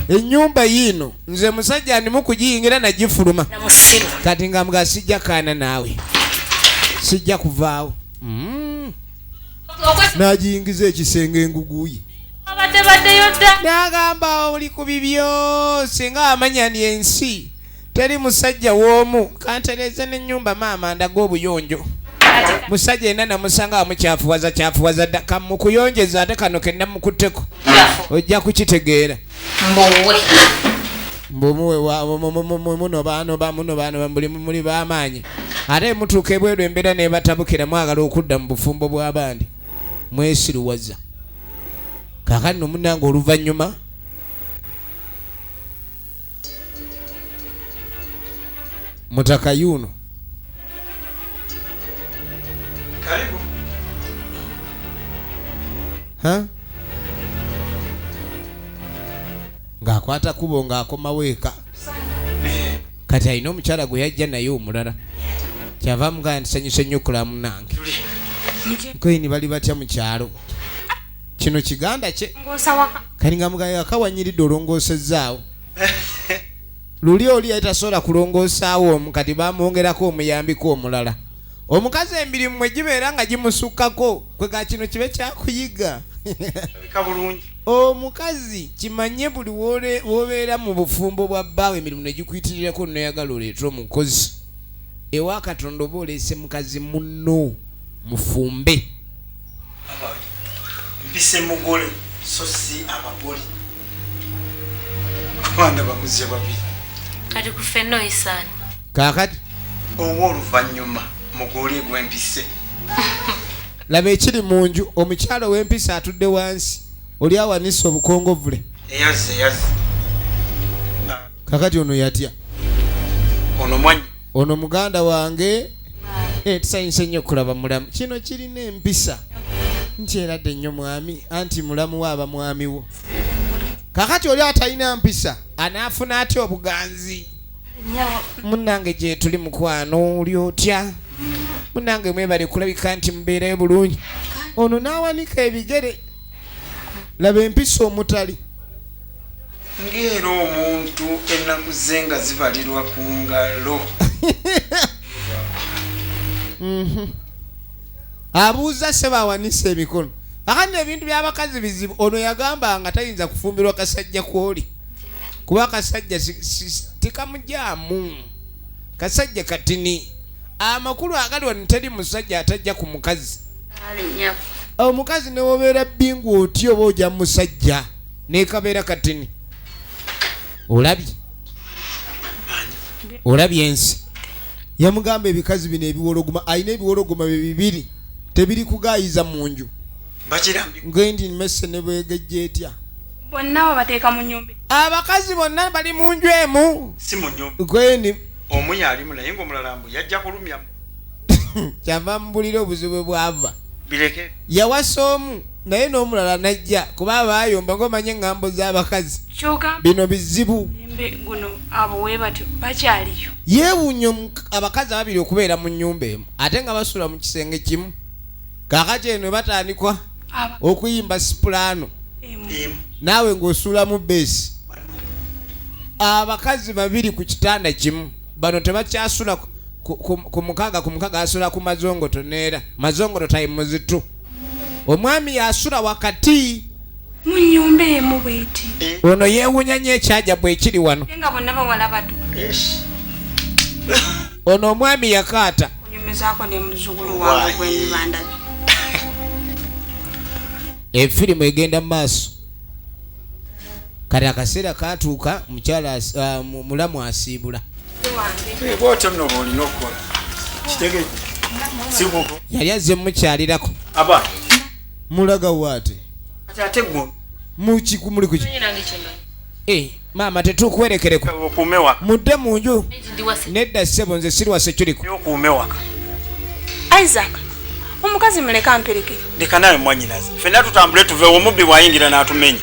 Ennyumba yiino nze musajja ndimu kugiyingira nagifuluma. Kati nga mga sijja kaana naawe. Sijja kuvaawo. N'agiyingiza ekisenge enguguye. N'agamba oli ku bibyo singa amanya ni ensi teri musajja w'omu kantereeze n'ennyumba maama ndaga obuyonjo. Musajja yenna namusanga amukyafuwaza kyafuwaza dda kamukuyonjeza ate kano ke namukutteko ojja kukitegeera. Mbuwe. Mbumuwe wa muno baano ba muno baano buli muli b'amaanyi. Ate mutuuka ebweru embeera n'ebatabukira mwagala okudda mu bufumbo bw'abandi mwesiruwaza. Kaakati nno munnange oluvannyuma mutaka yuno. Karibu. Ha? Ng'akwata kubo ng'akomawo eka. Kati alina omukyala gwe yajja naye omulala. Kyava amugamba nti nsanyuse nnyo okulaba munnange. Nkoyini bali batya mu kyalo. Kino kiganda kye. Kati nga mugamba akawanyiridde olongoosezaawo. Luli oli yali tasobola kulongoosaawo omu kati bamwongerako omuyambiko omulala. Omukazi emirimu mwe gibeera nga gimusukkako kwega kino kibe kyakuyiga. Omukazi kimanye buli w'obeera mu bufumbo bwa bbaawe emirimu ne gikuyitirirako n'oyagala oleete omukozi. Ewa Katonda oba oleese mukazi munno mufumbe. Mpise mugole so si abagole. Kubanga bamuzze babiri. Kati ku ffenna oyisaani. Kaakati ow'oluvannyuma mugole gw'empise. Laba ekiri mu nju omukyala ow'empisa atudde wansi oli awanise obukongovule. Eyazze. Kaakati ono yatya. Ono mwanyi. Ono muganda wange. Tusanyuse nnyo okulaba mulamu. Kino kirina empisa. Nti eradde nnyo mwami anti mulamu we aba mwami wo. Kaakati oli atalina mpisa anaafuna atya obuganzi? Munnange gye tuli mukwano oli otya? Munnange mwebale kulabika nti mubeerayo bulungi. Ono n'awanika ebigere. Laba empisa omutali. Ng'era omuntu ennaku ze nga zibalirwa ku ngalo. Abuuza ssebo awanise emikono. Akandi ebintu by'abakazi bizibu. Ono yagamba nga tayinza kufumbirwa kasajja kw'oli. Kuba akasajja tekamujaamu. Kasajja katini. Amakulu agali wano teri musajja atajja ku mukazi. Omukazi ne wobeera bbingu otya oba ojja musajja n'ekabeera katini. Olabye? Olabye ensi. Yamugamba ebikazi bino ebiwologoma alina ebiwologoma bye bibiri tebiri kugaayiza mu nju. Ngendi mmese ne bwegejja etya. Bonna babateeka mu nnyumba. Abakazi bonna bali mu nju emu. Si mu nnyumba. Gweni omu yalimu naye ng'omulala mbu yajja kulumya. Kyava mbulira obuzibu bwava. Bireke. Yawasa omu naye n'omulala n'ajja kuba baayomba ng'omanye eŋŋambo z'abakazi. Bino bizibu. Guno abo we batyo bakyaliyo. Yeewuunya abakazi ababiri okubeera mu nnyumba emu ate nga basula mu kisenge kimu. Kaakati eno batandikwa. Okuyimba sipulaano naawe ng'osuulamu beesi. Abakazi babiri ku kitanda kimu, bano tebakyasula ku mukaaga, ku mukaaga asula ku mazongoto, neera mazongoto tayi muzitu, omwami yasula wakati mu nnyumba emu bweti. Ono yeewuunya nnyo ekyaja bwe kiri wano. Nga bonna bawala bato. Ono omwami yakaata. Kunyumizaako ne muzzukulu wange gwe ndiba ndabye. Efirimu egenda mu maaso. Kati akaseera katuuka, mukyala mulamu asiibula. Bwotyo nno bw'olina okukola, kitegedde sikuko. Yali azze mukyalirako. Aba mulaga waate. Kati ate gwe muki muli kuki? Eh, maama, tetukuwerekereko. Okuume waka. Mudde mu nju. Nedda ssebo, nze siri wa security. Okuume waka. Isaac, omukazi muleka amperekere. Leka nawe mwanyinaze, ffenna tutambule tuveewo, omubbi bw'ayingira n'atumenya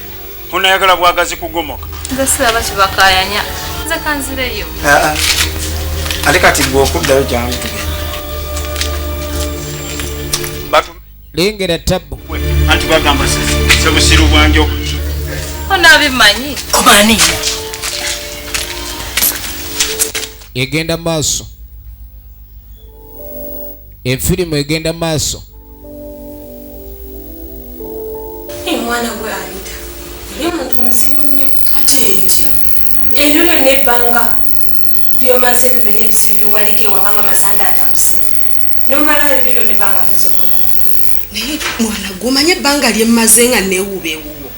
onayagala bwagazi kugomoka. Nze siraba kibakaayanya, nze kanzireyo. Ate kati gwe okuddayo, kyangu tugenda. Lengera tabbu. Anti bagamba sebusiru bwanjoka. Onaabimanyi. Omani. Egenda maaso, efirimu egenda maaso. Mwana gwe Anita, oli omuntu muzibu nnyo. Ate ntya? Ebyo byonna ebbanga lyomaze, ebyo byonna ebizibu byowaleka ewabanga Masanda atabuse, nomala ebyo byonna ebbanga tosobola. Naye mwana gwe, omanye ebbanga lye mmaze nga neewuuba ewuwo,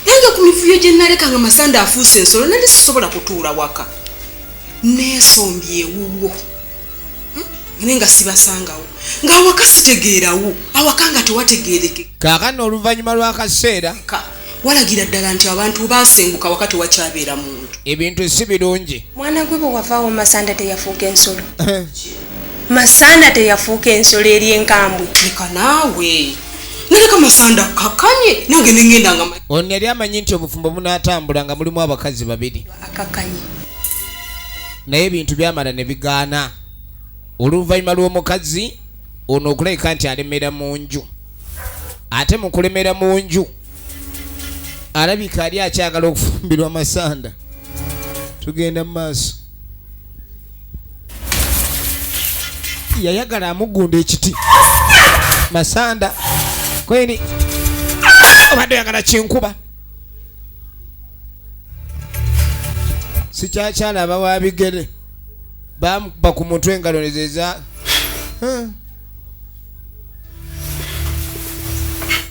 nange ku mivuyo gye naleka nga Masanda afuuse ensolo, nali sisobola kutuula waka, neesombye ewuwo. Naye nga sibasangawo, ng'awaka sitegeerawo, awaka nga tewategeereke. Kaakano oluvannyuma lw'akaseera, walagira ddala nti abantu baasenguka, waka tewakyabeera muntu. Ebintu si birungi. Mwana gwe, bwe wavaawo Masanda teyafuuka ensolo? Masanda teyafuuka ensolo eri enkambwe? Leka naawe, naleka Masanda kakanye, nange nengenda nga Ono yali amanyi nti obufumbo bunaatambula nga mulimu abakazi babiri, akakanye. Naye ebintu byamala ne bigaana oluvannyuma lw'omukazi ono okulabika nti alemera mu nju. Ate mu kulemera mu nju, alabika ali akyagala okufumbirwa Masanda. Tugenda mu maaso. Yayagala amugunda ekiti Masanda kweni obadde oyagala kinkuba sikyakyalaba wa bigere, bamukuba ku mutwe engalo nezeza.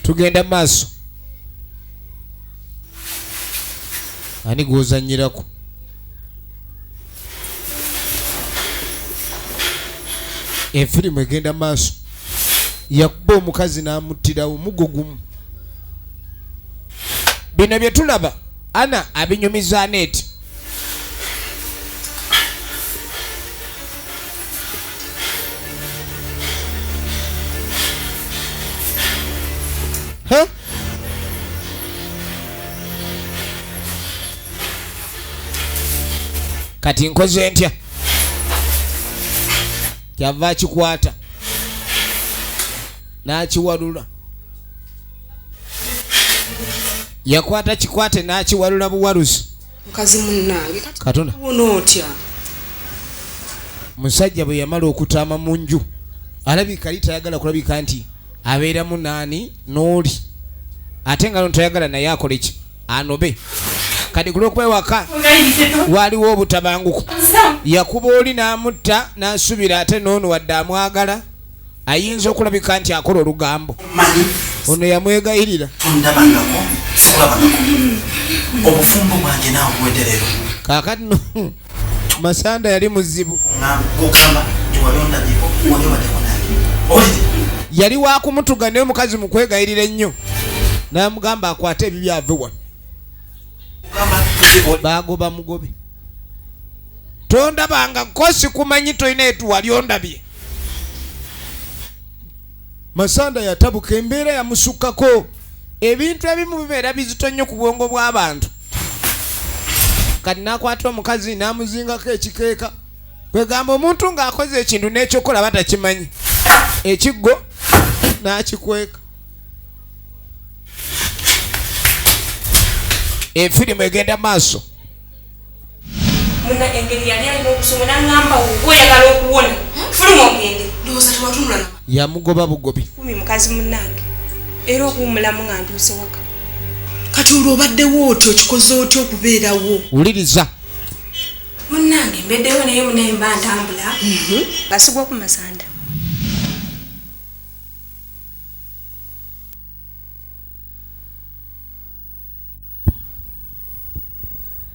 Tugenda maaso. Ani gwozanyirako? Efirimu egenda maaso. Yakuba omukazi n'amuttirawo mugo gumu. Bino bye tulaba, ana abinyumiza Aneeti. Huh? Kati nkoze ntya? Kyava akikwata n'akiwalula. Yakwata kikwate n'akiwalula buwaluzi. Mukazi munnange, kati Katona. wona otya? Musajja bwe yamala okutaama mu nju, alabika ali tayagala kulabika nti abeeramu naani n'oli, ate nga no tayagala naye akole ki, anobe. Kati ku lwokuba ewaka waaliwo obutabanguko, yakuba oli n'amutta, n'asubira ate n'ono wadde amwagala ayinza okulabika nti akola olugambo. Manyi. Ono yamwegayirira. Tondabangako, sikulabangako. Obufumbo bwange naawe buwedde leero. Kaakati no Masanda yali muzibu. Gugamba nti wali ondabyeko, wali obaddeko nange, owulire? Yali wakumutuga, naye omukazi mu kwegayirira ennyo n'amugamba akwate ebibyo ave wano. Bagoba mugobe. Tondabanga ko, sikumanyi, tolina etu wali ondabye. Masanda yatabuka, embeera yamusukkako. Ebintu ebimu bibeera bizito nnyo ku bwongo bw'abantu. Kati n'akwata omukazi n'amuzingako ekikeeka. Kwegamba omuntu ng'akoze ekintu n'ekyokola batakimanyi, ekiggo n'akikweka. Efirimu egenda maaso. Muna engeri yali alina okusoma n'aŋŋamba oyagala okuwona fuluma ogende. Ndowooza tewatunula. Yamugoba bugobi. Kumi mukazi munnange era okuwummulamu nga ntuuse waka. Kati olwo obaddewo otya, okikoze otya okubeerawo? Wuliriza. Munnange mbeddewo naye munaye mba ntambula basigwa ku masanda.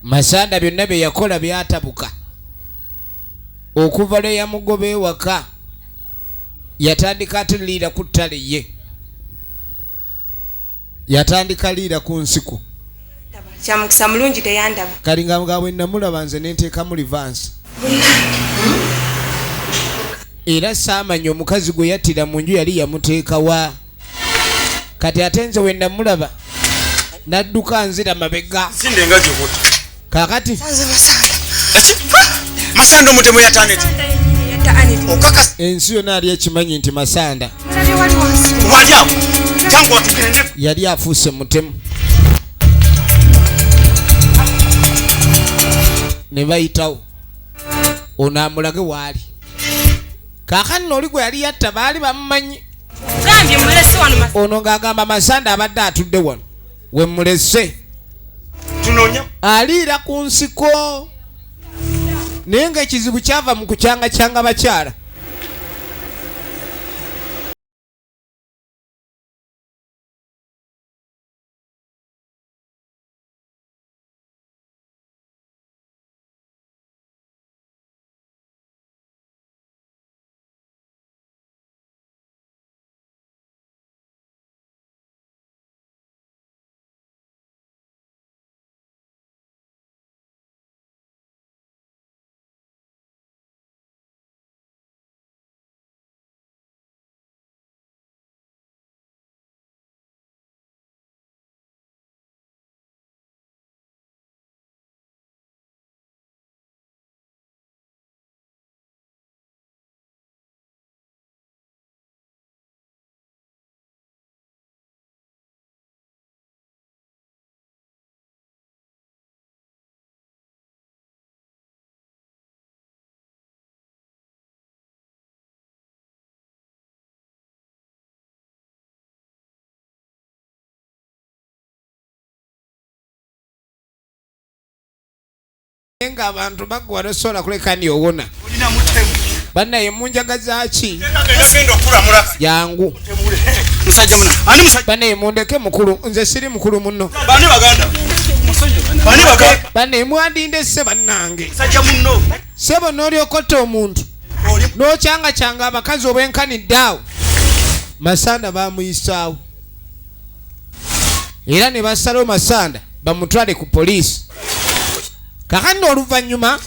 Masanda byonna bye yakola byatabuka okuva lwe yamugoba ewaka. Yatandika ate liira ku ttale, ye yatandika liira ku nsiko. Kyamukisa mulungi teyandaba. Kali nga bwe namulaba nze nenteekamu reverse, era saamanya omukazi gwe yattira mu nju yali yamuteekawa. Kati ate nze we namulaba nadduka nzira mabega. Sinde nga gikuta. Kakati Masanda omutemu yatanete. Okakasa. Ensi yonna yali ekimanyi nti Masanda Wali awo. Jangu watugende. yali afuuse mutemu. Ne bayitawo ono amulage waali. Kaakati nno oli gwe yali yatta baali bamumanyi. Gambye mulese wano. Ono ng'agamba Masanda abadde atudde wano we mulese. Tunoonya. Aliira ku nsiko, naye ng'ekizibu kyava mu kucyangacyanga bakyala. Nga abantu bagwa tosobola kuleka ni owona. Olina mutemu. Bannaye munjagaza ki? Genda okulamula. Jangu. Musajja muna. Ani musajja? Bannaye mundeke mukulu, nze siri mukulu muno. Bani baganda? Bani baganda? Bannaye mwandindese bannange. Musajja munno. Sebo n'olyokotta omuntu n'okyangakyanga abakazi obwenkanidde awo. Masanda bamuyisaawo era ne basalawo Masanda bamutwale ku poliisi. Kakati oluvannyuma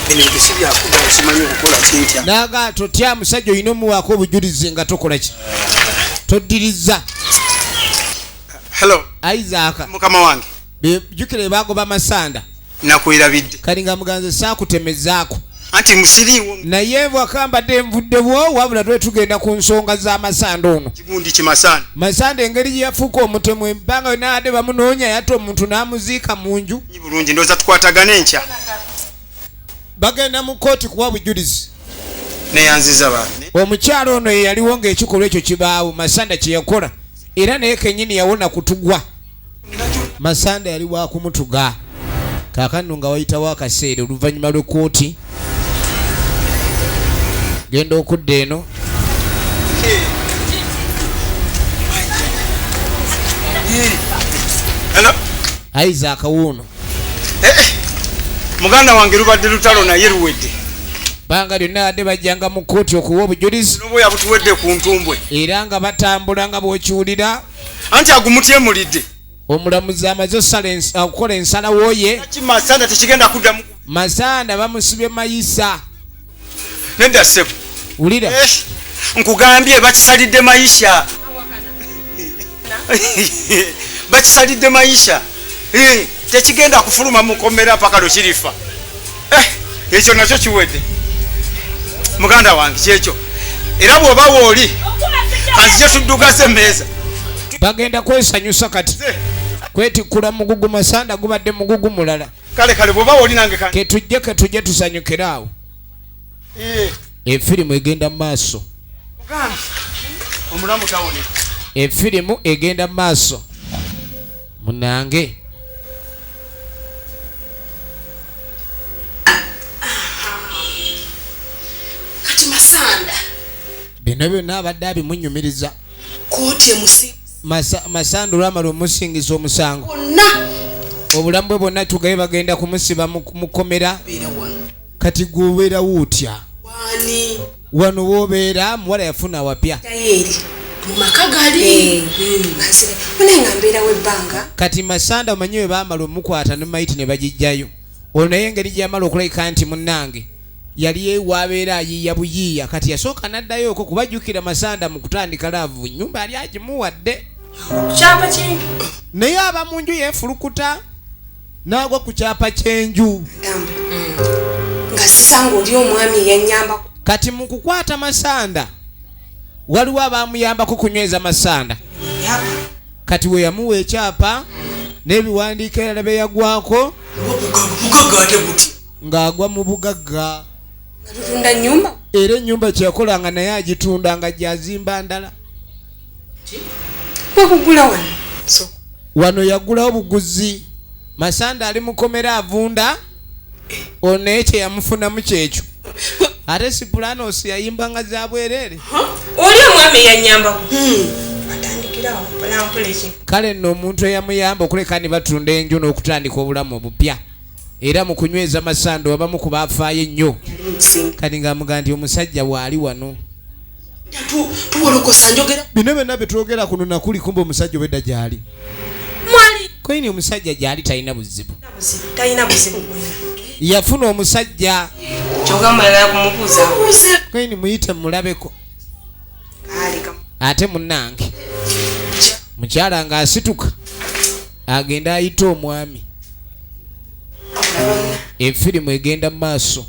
Bino ebyo si byakugala, simanyi okukola kintya. Naga totya musajja, olina omuwaako obujulizi nga tokola ki, toddiriza. Hello. Isaac. Mukama wange. Jjukira bagoba Masanda. Nakwerabidde. Kali nga muganze saakutemezaako. Anti musiriiwo. Naye bwakambadde nvudde bwo, wabula twe tugenda ku nsonga z'Amasanda ono. Kigundi kimasanda. Masanda engeri gye yafuuka omutemu, ebbanga yonna adde bamunoonya, yatta omuntu n'amuziika mu nju. Bulungi, ndowooza tukwatagane enkya. Bagenda mu kooti kuwa bujulizi. Neyanziza banne. Omukyalo ono ye yaliwo ng'ekikolwa ekyo kibaawo, Masanda kye yakola, era naye kennyini yawona kutugwa. Masanda yali wakumutuga. Kaakano nga wayitawo akaseera oluvannyuma lw'ekkooti, genda okudda eno. Hello. Isaac wuuno. Muganda wange, lubadde lutalo naye luwedde. Banga lyonna adde bajjanga mu kkooti okuwa obujulizi. Noboya butuwedde ku ntumbwe. Era nga batambula nga bw'okiwulira. Anti agumutyemulidde. Omulamuzi amaze okukola ensalawo ye. Kimasanda tekigenda kuddamu. Masanda bamusibye mayisa. Nedda ssebo. Wulira. Nkugambye bakisalidde mayisha, bakisalidde mayisha. Tekigenda kufuluma mukomera paka lwekirifa. Ekyo nakyo kiwedde muganda wange, kyekyo. Era bw'oba wooli kanzije tuddugase emmeeza. Bagenda kwesanyusa kati. Kwetikkula mugugu Masanda gubadde mugugu mulala. Kale kale bw'oba oli nange ketujje ketujje tusanyukire awo. Efirimu egenda mu maaso. Omulamu tawone. Efirimu egenda mu maaso. Munange. Kati Masanda. Bino byonna abadde abimunyumiriza. Kooti emusi. Masanda olwamala omusingisa omusango. Obulamu bwe bwonna tugaye bagenda kumusiba mu kkomera. Kati gw'obeerawo otya? Wano w'obeera muwala yafuna wapya. Mu maka gali. Munange mbeerawo ebbanga. Kati Masanda omanyi we baamala omukwata ne mayiti ne bagijjayo. Ono naye engeri gye yamala okulabika nti munnange yali wabeera ayiiya buyiiya kati yasooka n'addayo okwo kubajjukira Masanda mu kutandika laavu nnyumba yali agimuwadde. Ku kyapa ky'enju. Naye aba mu nju yeefulukuta n'agwa ku kyapa ky'enju. Nga sisanga oli omwami eyannyamba. Kati mu kukwata Masanda waliwo abaamuyambako kunyweza Masanda. Kati we yamuwa ekyapa n'ebiwandiiko ebirala bye yagwako ng'agwa mu bugagga. Tutunda nnyumba. Era ennyumba kye yakolanga naye agitunda nga gy'azimba ndala. Kwe wano. Wano yagulawo buguzi. Masanda ali mukomera avunda. Ono naye kye yamufunamu kyekyo. Ate Sipulaanosi yayimbanga za bwereere. Oli omwami eyannyambako. Atandikirawo mpola mpola ekintu. Kale nno omuntu eyamuyamba okuleka ne batunda enju n'okutandika obulamu obupya. Era mu kunyweza Masanda abamu ku baafaayo ennyo. Kati ng'amugamba nti omusajja waali wano. Tuwolokosa njogera. Bino byonna bye twogera kuno nakuli kumbe omusajja obwedda gy'ali. Mwali. Koyini omusajja gy'ali talina buzibu. Talina buzibu bwonna. Yafuna omusajja. Kyogamba yagala kumubuuza. Koyini muyite mulabeko. Ate munnange. Mukyala ng'asituka agenda ayita omwami. Efirimu egenda mu maaso.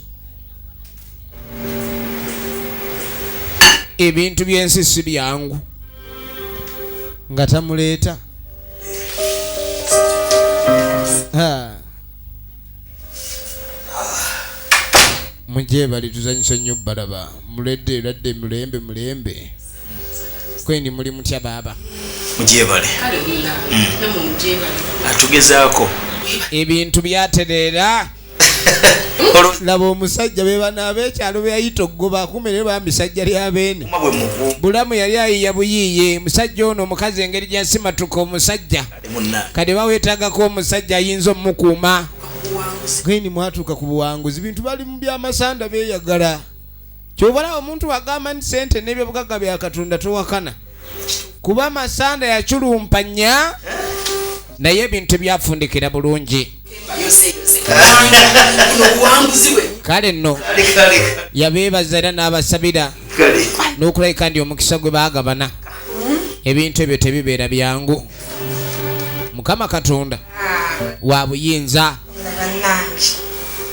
Ebintu by'ensi si byangu. Nga tamuleeta. Mujje bali tuzanyisa nnyo balaba. Muledde ladde mulembe mulembe. Kwendi muli mutya baaba. Mujje bale. Kale namwe mujje bale. Atugezaako. Ebintu byatereera. Laba omusajja be bano ab'ekyalo be yayita okugoba kumbe naye bamisajja lya beene. Bulamu yali ayiiya buyiiye. Musajja ono omukazi engeri gy'asimatuka omusajja. Kati baweetaagako omusajja ayinza omukuuma. Gweni mwatuuka ku buwanguzi bintu bali mu by'amasanda beeyagala. Ky'obalaba omuntu agamba nti ssente n'ebyobugagga bya Katonda towakana. Kuba Masanda yaculumpanya naye ebintu byafundikira bulungi. Kale nno yabeebaza era n'abasabira n'okulabika nti omukisa gwe baagabana. Ebintu ebyo tebibeera byangu. Mukama Katonda wa buyinza.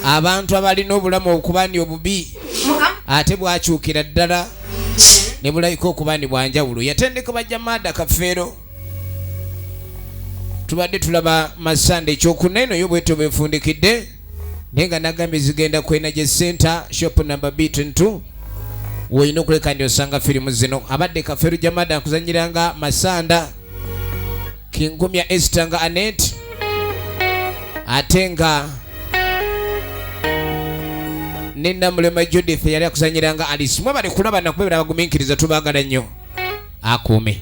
Abantu abalina obulamu okuba ndi obubi ate bwakyukira ddala ne bulabika okuba ndi bwanjawulo. Yatendeka bajjamaada Kafeero. Tubadde tulaba Masanda ekyokuna eno yo bwetyo bwefundikidde naye nga nagambye zigenda ku Energy Center shop number B22 woyina okuleka ndi osanga firimu zino. Abadde Kafeero Jamada akuzannyiranga Masanda, Kingumya Esther nga Annette, ate nga ne Namulema Judith yali akuzannyiranga Alice. Mwebale kulaba nakubeera abagumiikiriza, tubaagala nnyo. Akuume.